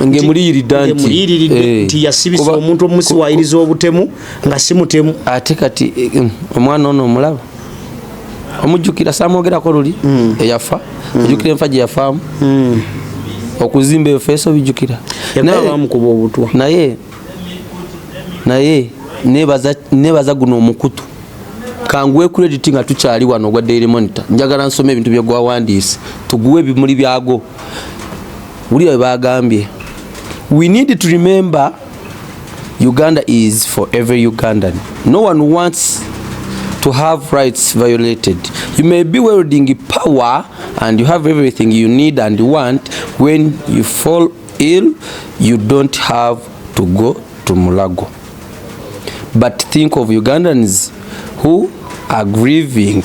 Ngemuliyiridde nti Ngemuliyiridde nti yasibisa omuntu omusiwayiriza obutemu nga si mutemu. Ate kati omwana ono omulaba, omujjukira samwogerako luli eyafa, ojjukira enfa gye yafaamu, okuzimba efeso, bijjukira? Yagaba bamukuba obutwa. Naye nebaza guno omukutu kanguwe credit nga tukyali wano ogwa Daily Monitor. Njagala nsome ebintu byegwawandiise, tuguwe ebimuli byago. Wulira bwe bagambye: "We need to remember Uganda is for every Ugandan. No one wants to have rights violated. You may be wielding power and you have everything you need and want. When you fall ill, you don't have to go to Mulago. But think of Ugandans who are grieving.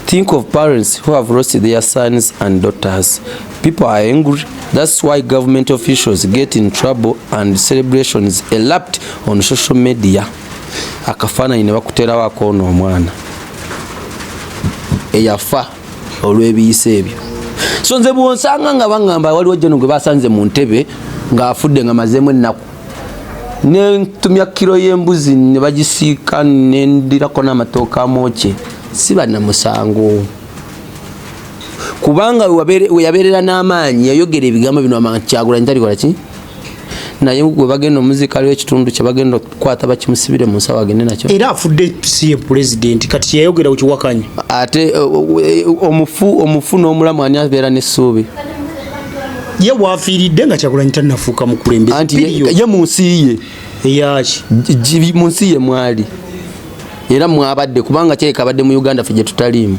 Think of parents who have lost their sons and daughters. People are angry. That's why government officials get in trouble and celebrations erupt on social media." Akafaananyi ne bakuteerawo akoona omwana eyafa olw'ebiyisa ebyo. So nze bwonsanga nga baŋŋamba waliwo jeno gwe basanze mu ntebe ng'afudde nga mazeemu ennaku, nentumya kiro y'embuzi ne bagisiika nendirako n'amatooka amokye, si bannamusango, kubanga we yabeerera n'amaanyi yayogera ebigambo bino ama Kyagulanyi talikola ki, naye gwe bagenda omuzika aliwo ekitundu kye bagenda okukwata bakimusibire mu nsawo agende nakyo. Era afudde si ye pulezidenti, kati kyeyayogera okiwakanya? Ate omufu n'omulamu ani abeera n'essuubi? Ye wafiiridde nga Kyagulanyi tannafuuka mukulembeze. Anti ye mu nsi ye. Eyaki? Mu nsi ye mwali era mwabadde, kubanga kyereka abadde mu Uganda ffe gye tutaliimu.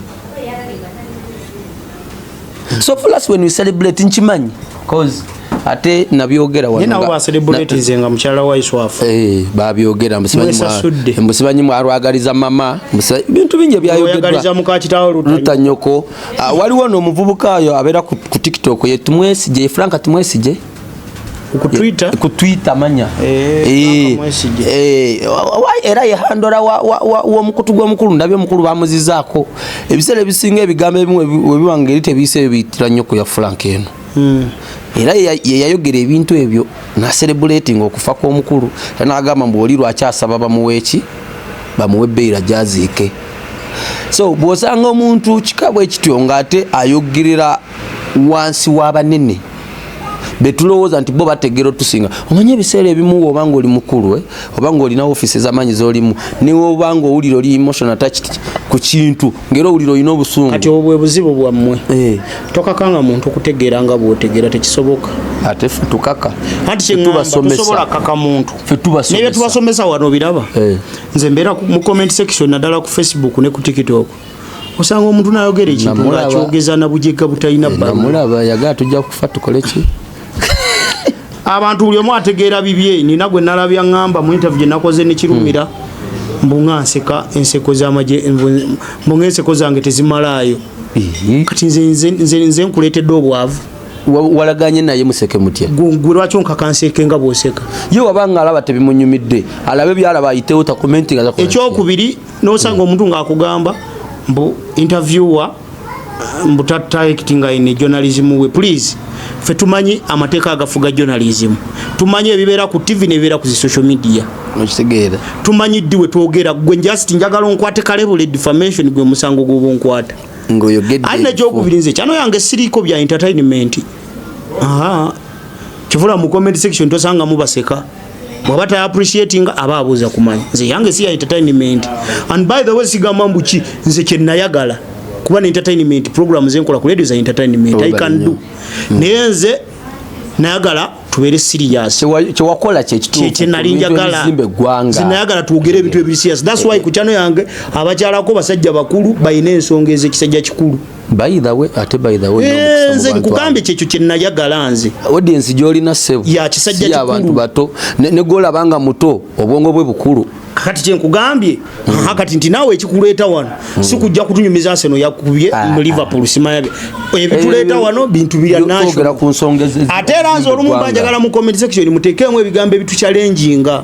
So for us, when we celebrate, nkimanyi cause ate nabyogera wano Ye nabo bacelebratinze nga mukyala wa Iswafu. Eh, babyogera mbu Mwesasudde. Mbu simanyi mwalwagaliza mama, bintu bingi ebyayogeddwa. Oyagaliza mukakitawo Lutanya. Lutanyoko. Ah, waliwo n'omuvubuka oyo abeera ku TikTok, ye Tumwesige, Frank Tumwesige. Ku Twitter. Ku Twitter manya. Eh, Frank Mwesige. Eh, era ye handler w'omukutu gw'omukulu. Ndabye omukulu bamuzizaako. Ebiseera ebisinga ebigambo ebimu webiba nga eri tebiise biyitira nnyo ku ya Frank eno. Era ye yayogera ebintu ebyo nacelebrating okufa kw'omukulu, era n'agamba mbu oli lwaki asaba bamuwe eki, bamuwe bail gyaziike. So bw'osanga omuntu kika bwe kityo ng'ate ayogerera wansi w'abanene betulowooza nti bo bategeera otusinga, omanye ebiseera ebimu oba nga oli mukulu, oba nga olina ofiisi ez'amaanyi z'olimu, newoba nga owulira oli emotional attached ku kintu, ng'era owulira olina obusungu. Kati obwo bwe buzibu bwammwe. Eh. Tokakanga muntu okutegeera nga bw'otegeera, tekisoboka. Ate ffe tukaka. Anti Ffe kyeŋŋamba, tubasomesa. tosobola kaka muntu. Ffe tubasomesa. Nebye tubasomesa wano biraba. Eh. Nze mbeera mu comment section, naddala ku Facebook ne ku TikTok, osanga omuntu nayogera ekintu Namulaba. ng'akyogeza na bujega butalina bbala. Namulaba yagala tujja kufa tukole ki? Abantu buli omu ategeera bibye. Nina gwe nalabya ŋŋamba mu interview gye nakoze nekirumira mbu nga nseka enseko z'amagye, mbu nga enseko zange tezimalaayo. Kati nze nkuleetedde obwavu? Walaganye naye museke mutya? Gwe lwaki onkaka nseke nga bw'oseka? Ye wabanga alaba tebimunyumidde, alabe byalaba ayitewo, tacommentinga. Ekyokubiri, nosanga omuntu ng'akugamba mbu interviewer mbu taactinga in journalism we. Please, ffe tumanyi amateeka agafuga journalism, tumanyi ebibeera ku TV nebibeera ku zi social media. Okitegeera? Tumanyi ddi we twogera. Gwe just njagala onkwate kalebule defamation, gwe musango gwoba onkwata. Ng'oyogedde. Ate nekyokubiri, nze kyano yange siriiko bya entertainment. Aha, kivula mu comment section tosangamu baseka. Bwaba ta appreciating aba abuuza kumanya. Nze yange si ya entertainment. And by the way, sigamba mbuki nze kyenayagala kuba ne entertainment program zenkola ku radio za entertainment I can do, naye nze nayagala Tubeere serious. Kyewakola kyekituufu. Kyenali njagala. Ebizimba eggwanga. Zinayagala twogere ebintu ebiri serious. That's why ku channel yange abakyalako basajja bakulu, balina ensonga ez'ekisajja kikulu. By the way, ate by the way, Eh, nze n'omukisa mu bantu nkugambye, kyekyo kyenayagala nze. abo. Audience gy'olina, ssebo, Ya kisajja si abantu kikulu. bato. Ne gwolaba nga muto, obwongo bwe bukulu. Kati kyenkugambye. Aha, kati nti naawe ekikuleeta wano si kujja kutunyumiza Arsenal yakubye mu Liverpool, simanya ebituleeta wano bintu bya Twogera national. ku nsonga Ate era nze olumu mba njagala mu comment section muteekemu ebigambo ebituchallenginga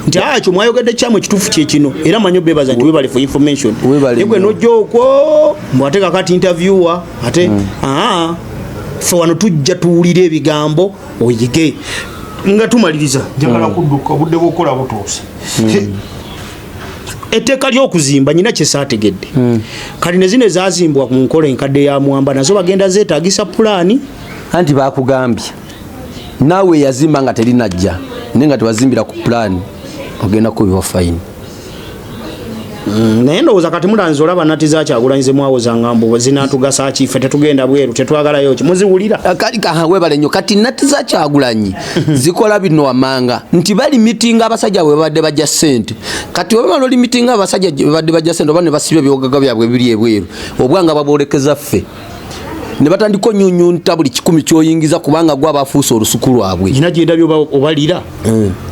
nti aa, ekyo mwayogedde kyamu, ekituufu kye kino. Era manyi obebaza nti webale for information. Webale Naye gwe nnyo. nojja okwo mbw ate kakati interviewer ate aa, ffe wano tujja tuwulire ebigambo oyige. Nga tumaliriza, njagala kudduka, obudde bwokukola butuuse. Etteeka ly'okuzimba nyina kyesaategedde. Kati ne zino ezazimbwa mu nkola enkadde ya Mwamba nazo bagenda zeetagisa pulaani. Anti bakugambye naawe yazimba nga terinajja, naye nga tewazimbira ku pulaani, ogenda kubiwa fine. Naye ndowooza kati mulanzi olaba nati zakyagulanyize mwawoza nga mbu zinatugasa ki, ffe tetugenda bweru, tetwagalayo ki, muziwulira? Kali kaha, webale nnyo. Kati nati za Kyagulanyi zikola bino wamanga nti bali mitinga abasajja bwe babadde bajja ssente. Kati webamala oli mitinga abasajja bwe babadde bajja ssente oba ne basibya ebyogaga byabwe ebiri ebweru, obwanga babwolekeza ffe ne batandika onyunyunta buli 1,000 kyoyingiza, kubanga gwe abafuuse olusuku lwabwe. Nyina gyendabye obalira.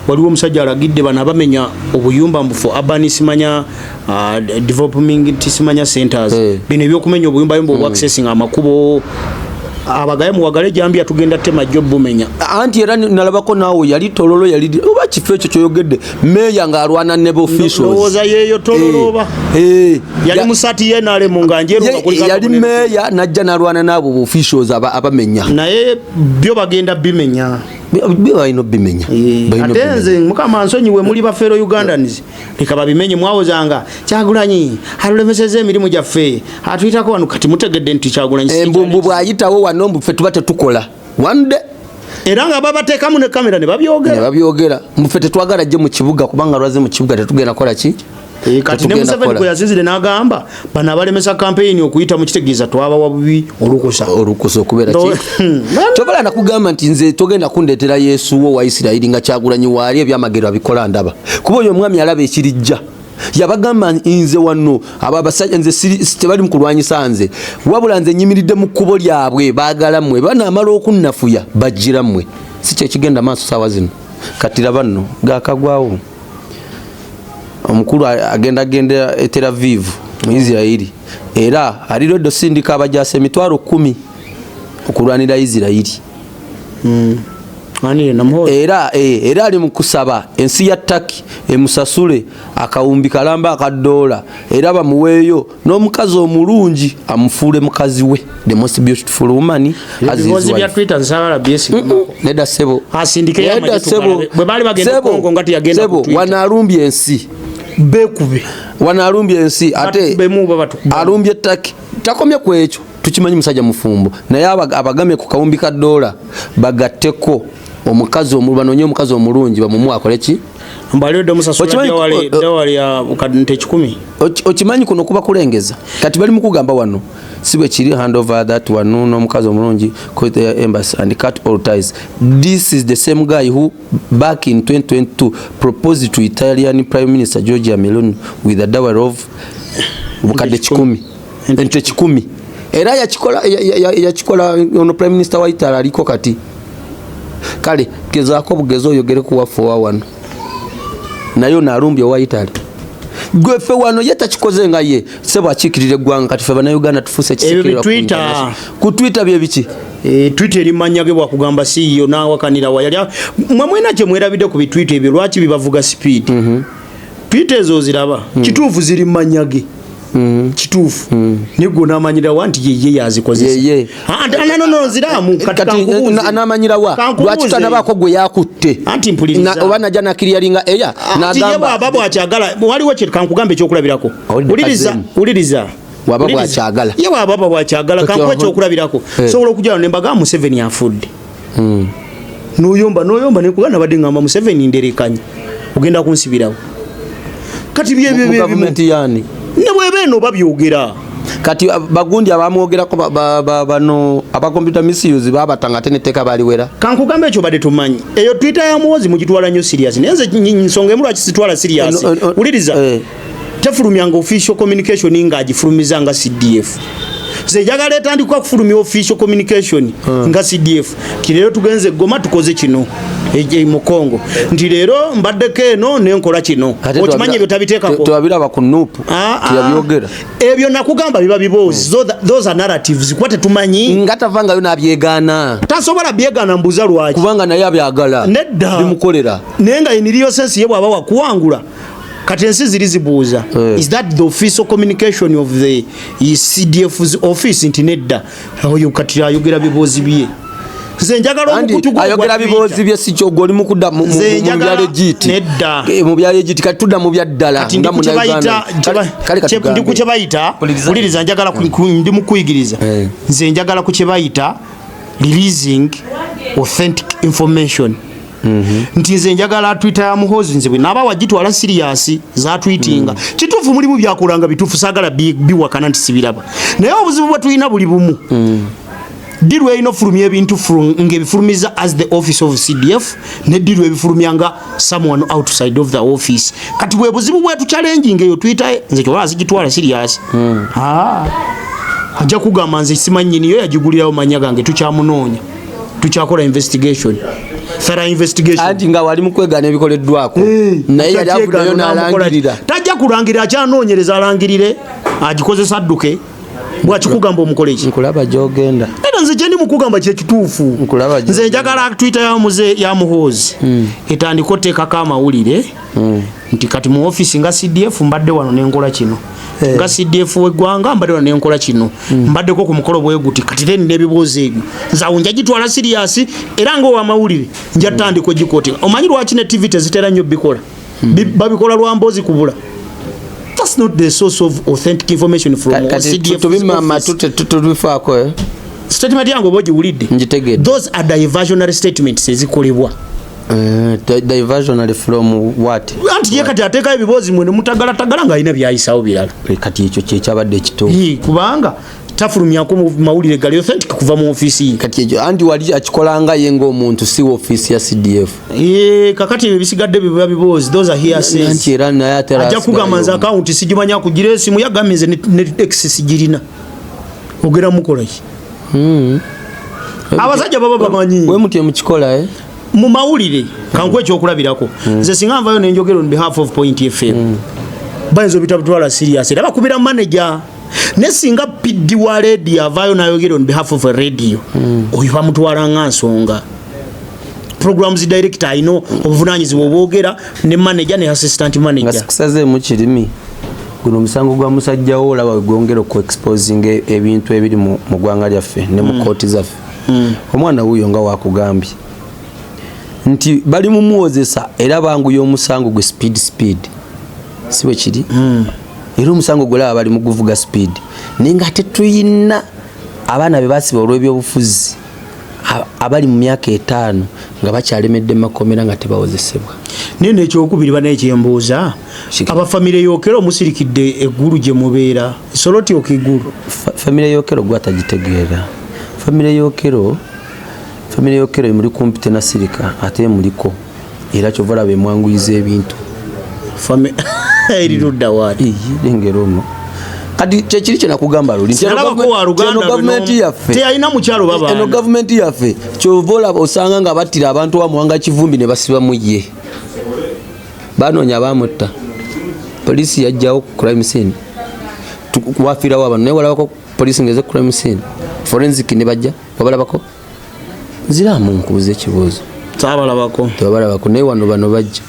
Waliwo omusajja alagidde bano abamenya obuyumba mbu for urban simanya development simanya centers. Bino ebyokumenya obuyumba yumba obwa accessing amakubo, abagaye muwagale jambia, tugenda tema jjo bumenya. Anti era nalabako naawe yali Tololo, yali oba kifo ekyo kyoyogedde, meeya ng'alwana ne officials. Ndowooza yeeyo Tololo oba yali musati yenalemu nga njeru nga kuliko yali akabonero. Meeya najja n'alwana n'abo officials abamenya. Naye byo bagenda bimenya. Byo balina obimenya. Balina Ate obimenya. nze mukama nsonyiwe, muli ba fellow Ugandans, leka babimenye. Mwawozanga Kyagulanyi alulemeseza emirimu gyaffe, atuyitako wano. Kati mutegedde nti Kyagulanyi si Embumbu bw'ayitawo wano mbu ffe tuba tetukola one day. Era nga babateekamu ne kamera ne Ne babyogera. babyogera, muffe tetwagala jje mu kibuga, kubanga lwaze mu kibuga tetugenda kola ki? Eh, kati ne Tetugenda Museveni kola. gwe yasinzire n'agamba bano abalemesa kampeyini okuyita mu, kitegeeza twabawa bubi olukusa. Olukusa okubeera ki? Kyobala nakugamba nti nze togenda kundeetera Yesu wo wa Isirayiri nga Kyagulanyi waali ebyamagero abikola ndaba, kuba oyo omwami alaba ekirijja. Yabagamba nze wano abo abasajja nze tebali mu kulwanyisa nze, wabula nze nyimiridde mu kkubo lyabwe. Baagala mmwe banaamala okunnafuya bajjira mmwe. Si kyekigenda maaso saawa zino? Kati laba nno gakagwawo, omukulu agenda genda e Tel Aviv mu Isirayiri, era ali ready osindika abajasa 10,000 okulwanira Isirayiri. Ani namuhoza? Era ali mu kusaba ensi ya Turkey emusasule akawumbi kalamba akadoola, era bamuweeyo n'omukazi omulungi amufuule mukazi we, the most beautiful woman as his Ebibozi bya wife. Twitter nsabala byesigamako. Nedda ssebo. Asindikeyo Nedda amagye ssebo. tugalabe. Bwe baali bagenda Ssebo. Congo nga teyagenda ku Ssebo, Twitter. wano alumbye ensi. Bekube. Wano alumbye ensi ate Batubemu oba batukuba. alumbye Turkey. Takomye ku ekyo, tukimanyi musajja mufumbo, naye abagamye ku kawumbi ka doola bagatteko omukazi banoonye omukazi omulungi bamumuwe akole ki? Mbaliodde omusasula dawali ya nte 1,000. Okimanyi kuno kuba kulengeza. Kati bali mukugamba wano si bwe kiri, hand over that one n'omukazi omulungi, call their embassy and cut all ties. This is the same guy who back in 2022 proposed to Italian Prime Minister Giorgia Meloni with a dowry of obukadde 1,000, ente 1,000. Era yakikola yakikola ono prime minister wa Italy aliko kati. Kale gezaako bugezi oyogere ku waffe owa wano, naye ono alumbye owa Italy. Gwe ffe wano ye takikoze nga ye sebo akiikirira eggwanga. Kati ffe Bannayuganda tufuuse Ebyo ekisekererwa ku bi Twitter. international. Ku Twitter bye biki? Eh, Twitter eri manya ge bwakugamba CEO n'awakanira wa yali mwe mwena kye mwerabidde ku bitwitter ebyo, lwaki bibavuga speed? Twitter ezo oziraba, kituufu ziri mu mannya ge, kituufu, naye gwe onaamanyirawa nti yeye yazikozesa? Yeye. Ah, ah, no, no, nziraamu kati. Kati Kankubuuze. anamanyirawa Kankubuuze. lwaki tanabaako gwe yakutte? Anti mpuliriza. Oba najja nakiriyalinga eya Ati ye bw'aba bwakyagala, waliwo kye kankugambe ekyokulabirako. Awulidde Wuliriza. kazeemu. Wuliriza. Bw'aba Wuliriza. bw'akyagala. Ye bw'aba bwakyagala, kankuwa ekyokulabirako. Sobola okujja ne mbagamba Museveni afudde, noyomba noyomba nekuga nabadde ngamba Museveni nderekanye, ogenda kunsibirawo. Kati byebyo Mu byebimu gavumenti yani? Ne bweba eno babyogera. Kati bagundi abamwogerako bano aba computer misuse babatanga ate netteeka baliwera. Kankugambe ekyo badde tumanyi, eyo Twitter ya Muwozi mugitwala nnyo serious, naye nze nsonga emu lwaki sitwala serious. Wuliriza, tefulumyanga official communication ng'agifulumiza nga CDF. Nze njagala etandika okufulumya official communication nga CDF, nti leero tugenze Goma, tukoze kino mu Congo, nti leero mbaddeko eno nenkola kino. Ate Okimanyi ebyo tabiteekako. Tewabiraba ku NUP? Ah, ah. Teyabyogera. Ebyo nakugamba biba biboozi. Those are narratives, kuba tetumanyi. Nga tavangayo n'abyegaana. Tasobola byegaana, mbuuza lwaki? Kubanga naye abyagala. Nedda. Bimukolera. Naye nga in real sense ye bw'aba wakuwangula, kati ensi ziri zibuuza, is that the official communication of the CDF's office? Nti nedda, oyo kati ayogera biboozi bye. Nze njagala Anti omukutu gwo ayogera ogwa biboozi Twitter. bye, si kyogwo oli mukudda Nze mu njagala- bya legit. Nedda. Mu bya legit, kati tudda mu bya ddala Kati ndi nga ku kye munnayuganda. bayita- Kale ndi ku kye bayita, Wuliriza. wuliriza, njagala ndi mu kuyigiriza. Nze njagala ku kye bayita releasing authentic information, nti nze njagala Twitter ya Muhozi, nze bwe naaba wagitwala serious, zatweetinga kituufu, mulimu byakulanga bituufu, saagala biwakana nti sibiraba, naye obuzibu bwe tulina buli bumu. Ddiru erina ofulumya ebintu ng'ebifulumiza as the office of CDF, neddiru ebifulumya nga someone outside of the office. Kati bwe buzibu bwetu challenging eyo Twitter. Nze kyoba zigitwala serious. Ah. Ajja kugamba nze simanyi nyiniyo, yagigulirawo manya gange, tukyamunoonya, tukyakola investigation, thorough investigation. Anti nga wali mu kwegaana ebikoleddwako, naye yali avuddeyo n'alangirira. Tajja kulangirira, akyanoonyereza. Alangirire agikozesa adduke, bwakikugamba omukole ki? Nkulaba gyogenda. Era nze kyendi mukugamba kyekituufu. Nkulaba Nze njagala Twitter ya muze ya Muhoozi etandika oteekako amawulire nti kati mu office nga CDF mbadde wano nenkola kino, nga CDF w'eggwanga mbadde wano nenkola kino, mbaddeko ku mukolo bwe guti. Kati then n'ebibuuzo ebyo nze awo nja gitwala serious, era ng'owamawulire nja tandika ogikotinga. Omanyi lwaki ne TV tezitera nnyo bikola? Babikola lwa mboozi kubula. That's not the source of authentic information from Kati CDF tubimama office. tubifaako, eh? Statement yange oba ogiwulidde? Ngitegedde. Those are diversionary statements ezikolebwa. Diversionary from what? Anti ye kati ateekayo ebiboozi mwe nemutagalatagala ng'alina byayisawo birala. Kati ekyo kyekyabadde ekituufu. Kubanga tafulumyako mu mawulire gali authentic kuva mu ofiisi ye. Kati ekyo anti wali akikolanga ye ng'omuntu, si ofiisi ya CDF. Kakati ebyo bisigadde biba biboozi, those are hearsays. Anti era naye ate era Ajja kugamba nze asigalayo. Akawunti sigimanya kugira esimu, yagambye nze ne x sigirina. Ogera mukola ki? Abasajja baba bamanyi. We mutye mukikola, eh? Mu mawulire, kankuwa ekyokulabirako, nze singa nvayo nenjogera on behalf of Point FM, bayinza obitabutwala serious, era bakubira manager. Ne singa PD wa radio avaayo nayogera on behalf of a radio, oyo bamutwala nga nsonga. Programs director alina obuvunanyizibwa obwogera ne manager ne assistant Nga manager. Sikusazeemu kirimi, guno omusango gwa musajjawo olaba wegwongera okuexposing ebintu ebiri mu ggwanga lyaffe ne mu kooti zaffe. Omwana wuuyo nga wakugambye nti bali mumuwozesa, era banguya omusango gwe speed speed, si bwe kiri? Era omusango gwolaba bali muguvuga speed, naye nga ate tuyina abaana be basiba olw'ebyobufuzi abali mu myaka 5 nga bakyalemedde mu makomera nga tebawozesebwa. Naye nekyokubiri, banaye kyembuuza, abafamire yokera omusirikidde eggulu gye mubeera soloti okiggulu. Famire yokero gwatagitegeera. Famire yokero emuli kumpi, tenasirika ate emuliko, era kyova olaba emwanguyiza ebintu. Eri ludda waati? Iyi, lengera ono kati kyekiri kyenakugamba luli nti eno Nalabako wa luganda eno lwe gavumenti yaffe teyalina mukyalo babaana. Eno gavumenti yaffe, kyova olaba osanga nga battira abantu wa Muwanga Kivumbi ne basibamu ye, banoonya bamutta, poliisi yajjawo ku crime scene. Wafiirawo abantu, naye walabako poliisi ngeze ku crime scene, forensic ne bajja? Wabalabako? Nziraamu nkubuza ekibuuzo. Saabalabako. Tebabalabako, naye wano bano bajja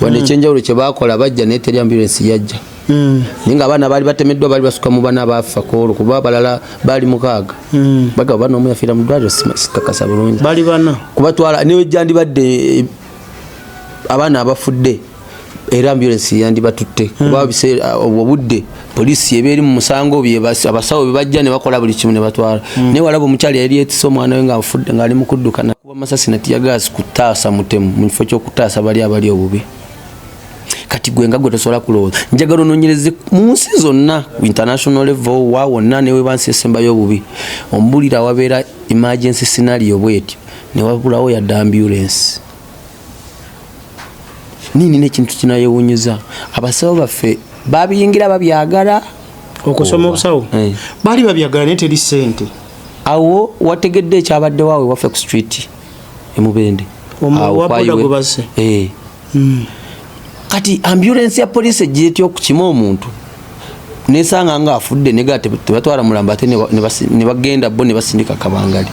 wano. Ekyenjawulo kyebakola, bajja naye teri ambulance yajja, naye nga abaana baali batemeddwa baali basuka mu bana baafa kwolwo, kuba abalala baali 6. Bagaba bana, omu yafiira mu ddwaliro, sikakasa bulungi. Bali bana. Kubatwala niwe gyandibadde, abaana abafudde era ambulance yandibatutte, kuba obwo obudde poliisi eba eri mu musango, abasawo bebajja ne bakola buli kimu ne batwala. Naye walaba omukyala yali yeetise omwana we ng'afudde ng'ali mu kudduka, nakuba masasi na teargas kutaasa mutemu mu kifo ky'okutaasa bali abali obubi. Kati Kati gwe nga gwe tosobola kulowooza. Njagala onoonyereze mu nsi zonna, international level, wa wonna, neweba nsi esembayo obubi, ombulira wabeera emergency scenario bwetyo newabulawo yadde ambulance. Nini nekintu kinayewunyuza, abasawo baffe babiyingira babyagala. Okusoma obusawo? Eh. Baali babyagala, naye teri sente. Awo wategedde ekyabaddewo awo ewaffe ku street emubende? Awo wa boda kwayiwe. gwe basse? Eh. Kati ambulance ya poliisi ejja etya okukima omuntu nesanga nga afudde, nega tebatwala mulambo, ate ne bagenda bo ne basindika kabangali?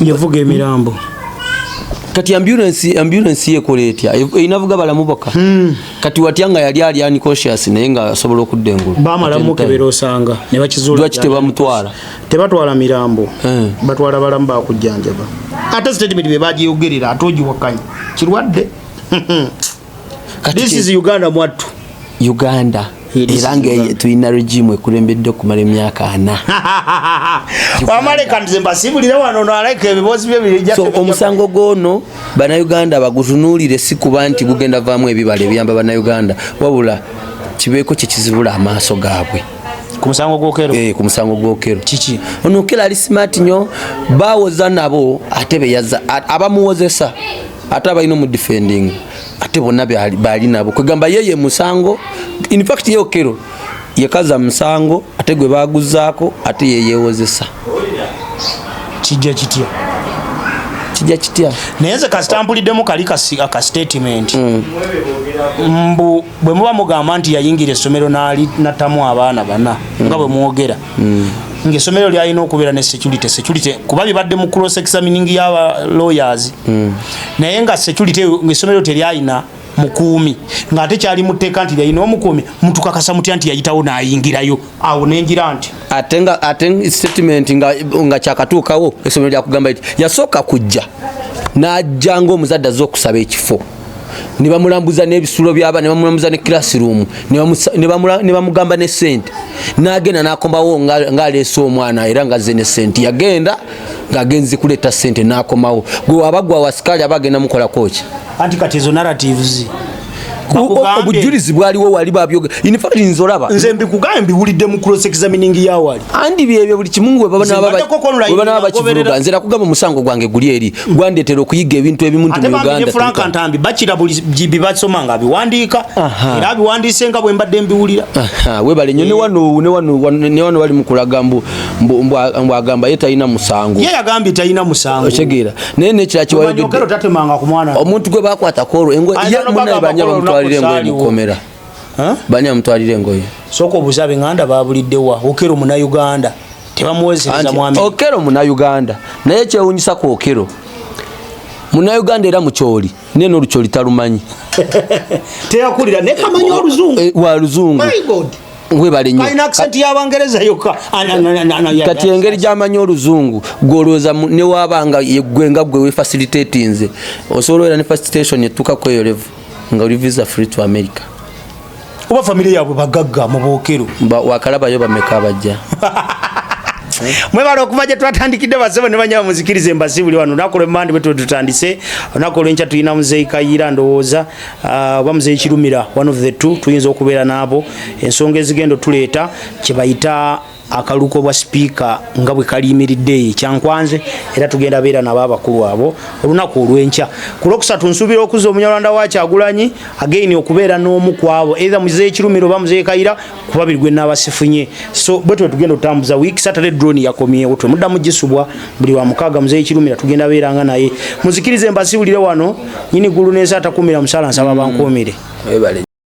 Yavuga emirambo. Kati ambulance yekola etya? Erinavuga balamu bokka. Kati watya nga yali ali unconscious, naye nga asobola okudda engulu? Bamala mukebera, osanga ne bakizuula. Lwaki tebamutwala? Tebatwala mirambo. Eh. Batwala balamu bakujjanjaba. Ate statement bye bagiyogerera, ate ogiwakanya kirwadde. Kati This is Uganda mwattu. Uganda. Yeah, this Era is nga Uganda. tulina regime ekulembedde okumala emyaka 40. Wamaleka nze mbasibulire wano naleka ebiboozi bye bijja. So omusango gwono Bannayuganda bagutunuulire, si kuba nti gugenda vaamu ebibala ebiyamba Bannayuganda, wabula kibeeko kyekizibula amaaso gaabwe. Ku musango gw'Okello? Eh, ku musango gw'Okello. Kiki? Ono Okello ali smart nnyo. Bawoza nabo, ate beyaza abamuwozesa, ate abalina omudefending, ate bonna bali nabo. Kwegamba yeye musango. In fact ye Okello yekaza musango, ate gwe baguzaako, ate yeyewozesa. Kijja kitya? Kijja kitya? Naye nze kasita mpuliddemu kali aka statement mbu bwe muba mugamba nti yayingira essomero n'ali nattamu abaana bana, nga bwe mwogera ng'essomero lyalina okubeera ne security, kuba bibadde mu cross examining y'aba lawyers, naye nga security eyo, ng'essomero teryalina mukuumi, ng'ate kyali mu tteeka nti lyalina omukuumi, mutukakasa mutya nti yayitawo n'ayingirayo awo? Nengira nti Ate nga ate statement nga kyakatuukawo, essomero lyakugamba nti yasooka kujja, n'ajja ng'omuzadde azze okusaba ekifo, ne bamulambuza n'ebisulo byaba, ne bamulambuza ne classroom, ne bamugamba ne sente, n'agenda n'akomawo ng'aleese omwana, era ng'azze ne sente. Yagenda ng'agenze kuleeta sente, n'akomawo. Gwe waba gwa wasikaali, aba agenda mukolako ki? Anti kati ezo narratives Bakugambye. Obujulizi bwaliwo wali, babyoge. In fact nze olaba Nze mbikugambye, mbiwulidde mu cross examining yawali. Andi byebyo buli kimu bwe Nze mbaddeko ko online bwe banaba nga bakivuruga. ngoberera. Nze nakugamba, omusango gwange guli eri gwandetera okuyiga ebintu ebimu nti Ate mu bambi ne Uganda Frank tebikola. Ntambi bakira buli bibasoma nga abiwandiika. Era abiwandiise nga bwe mbadde mbiwulira. Aha, webale nnyo. Ne wano bali mukulaga mbu agamba ye talina musango. Ye yagambye talina musango. Okitegeera? Naye nekira Omanyi kiwayogedde Okello tatemanga ku mwana. Omuntu gwe bakwatako olwo engoye Ayinza ye n'obagamba munaye bani ko olunaku abamutwalira engoye saaliwo. mukomera? Huh? Bani amutwalira engoye? Sooka obuuze ab'eŋŋanda babuliddewa. Okello Munnayuganda, tebamuwesereza Anti mu Amerika. Okello Munnayuganda, naye kyewunyisa ku Okello, Munnayuganda era mukyoli, naye n'olukyoli talumanyi. Teyakulira naye kamanyi oluzungu. Eh, wa luzungu. My God. Webale nnyo. Kalina accent y'Abangereza yokka. Kati engeri gyamanyi oluzungu, gwolowooza newaba nga gwe nga gwe wefacilitatinze, osobola era ne facilitation etuukako eyo level nga oli visa free to America? Oba famire yaabwe bagagga mu bookero. Wakalabayo bameka abajja? Mwebale okuva gye twatandikidde. Basebo ne banyaba, muzikirize embasi buli wano olunaku lwemmande bwe tuba tutandise. Olunaku olwenkya tulina Muzeeyi Kayiira, ndowooza oba Muzeeyi Kirumira, one of the two. Tuyinza okubeera n'abo ensonga ezigenda otuleeta kye bayita akaluko bwa sipiika nga bwe kaliyimiridde eyo ekyankwanze, era tugenda beera nabo abakulu abo olunaku olwenkya. Ku Lwokusatu nsuubira okuzza Omunyarwanda wa Kyagulanyi again, okubeera n'omu ku abo, either Muzeeyi Kirumira oba Muzeeyi Kayira, ku babiri gwe naabasifunye. So bwe tuba tugenda otutambuza week. Saturday drone yakomyewo, twemuddamu gisubwa buli wa mukaaga. Muzeeyi Kirumira tugenda beeranga naye. Muzikirize mbasiwulire wano. Nyini gulu n'ensi atakumira musala, nsaba bankuumire. Webale nnyo.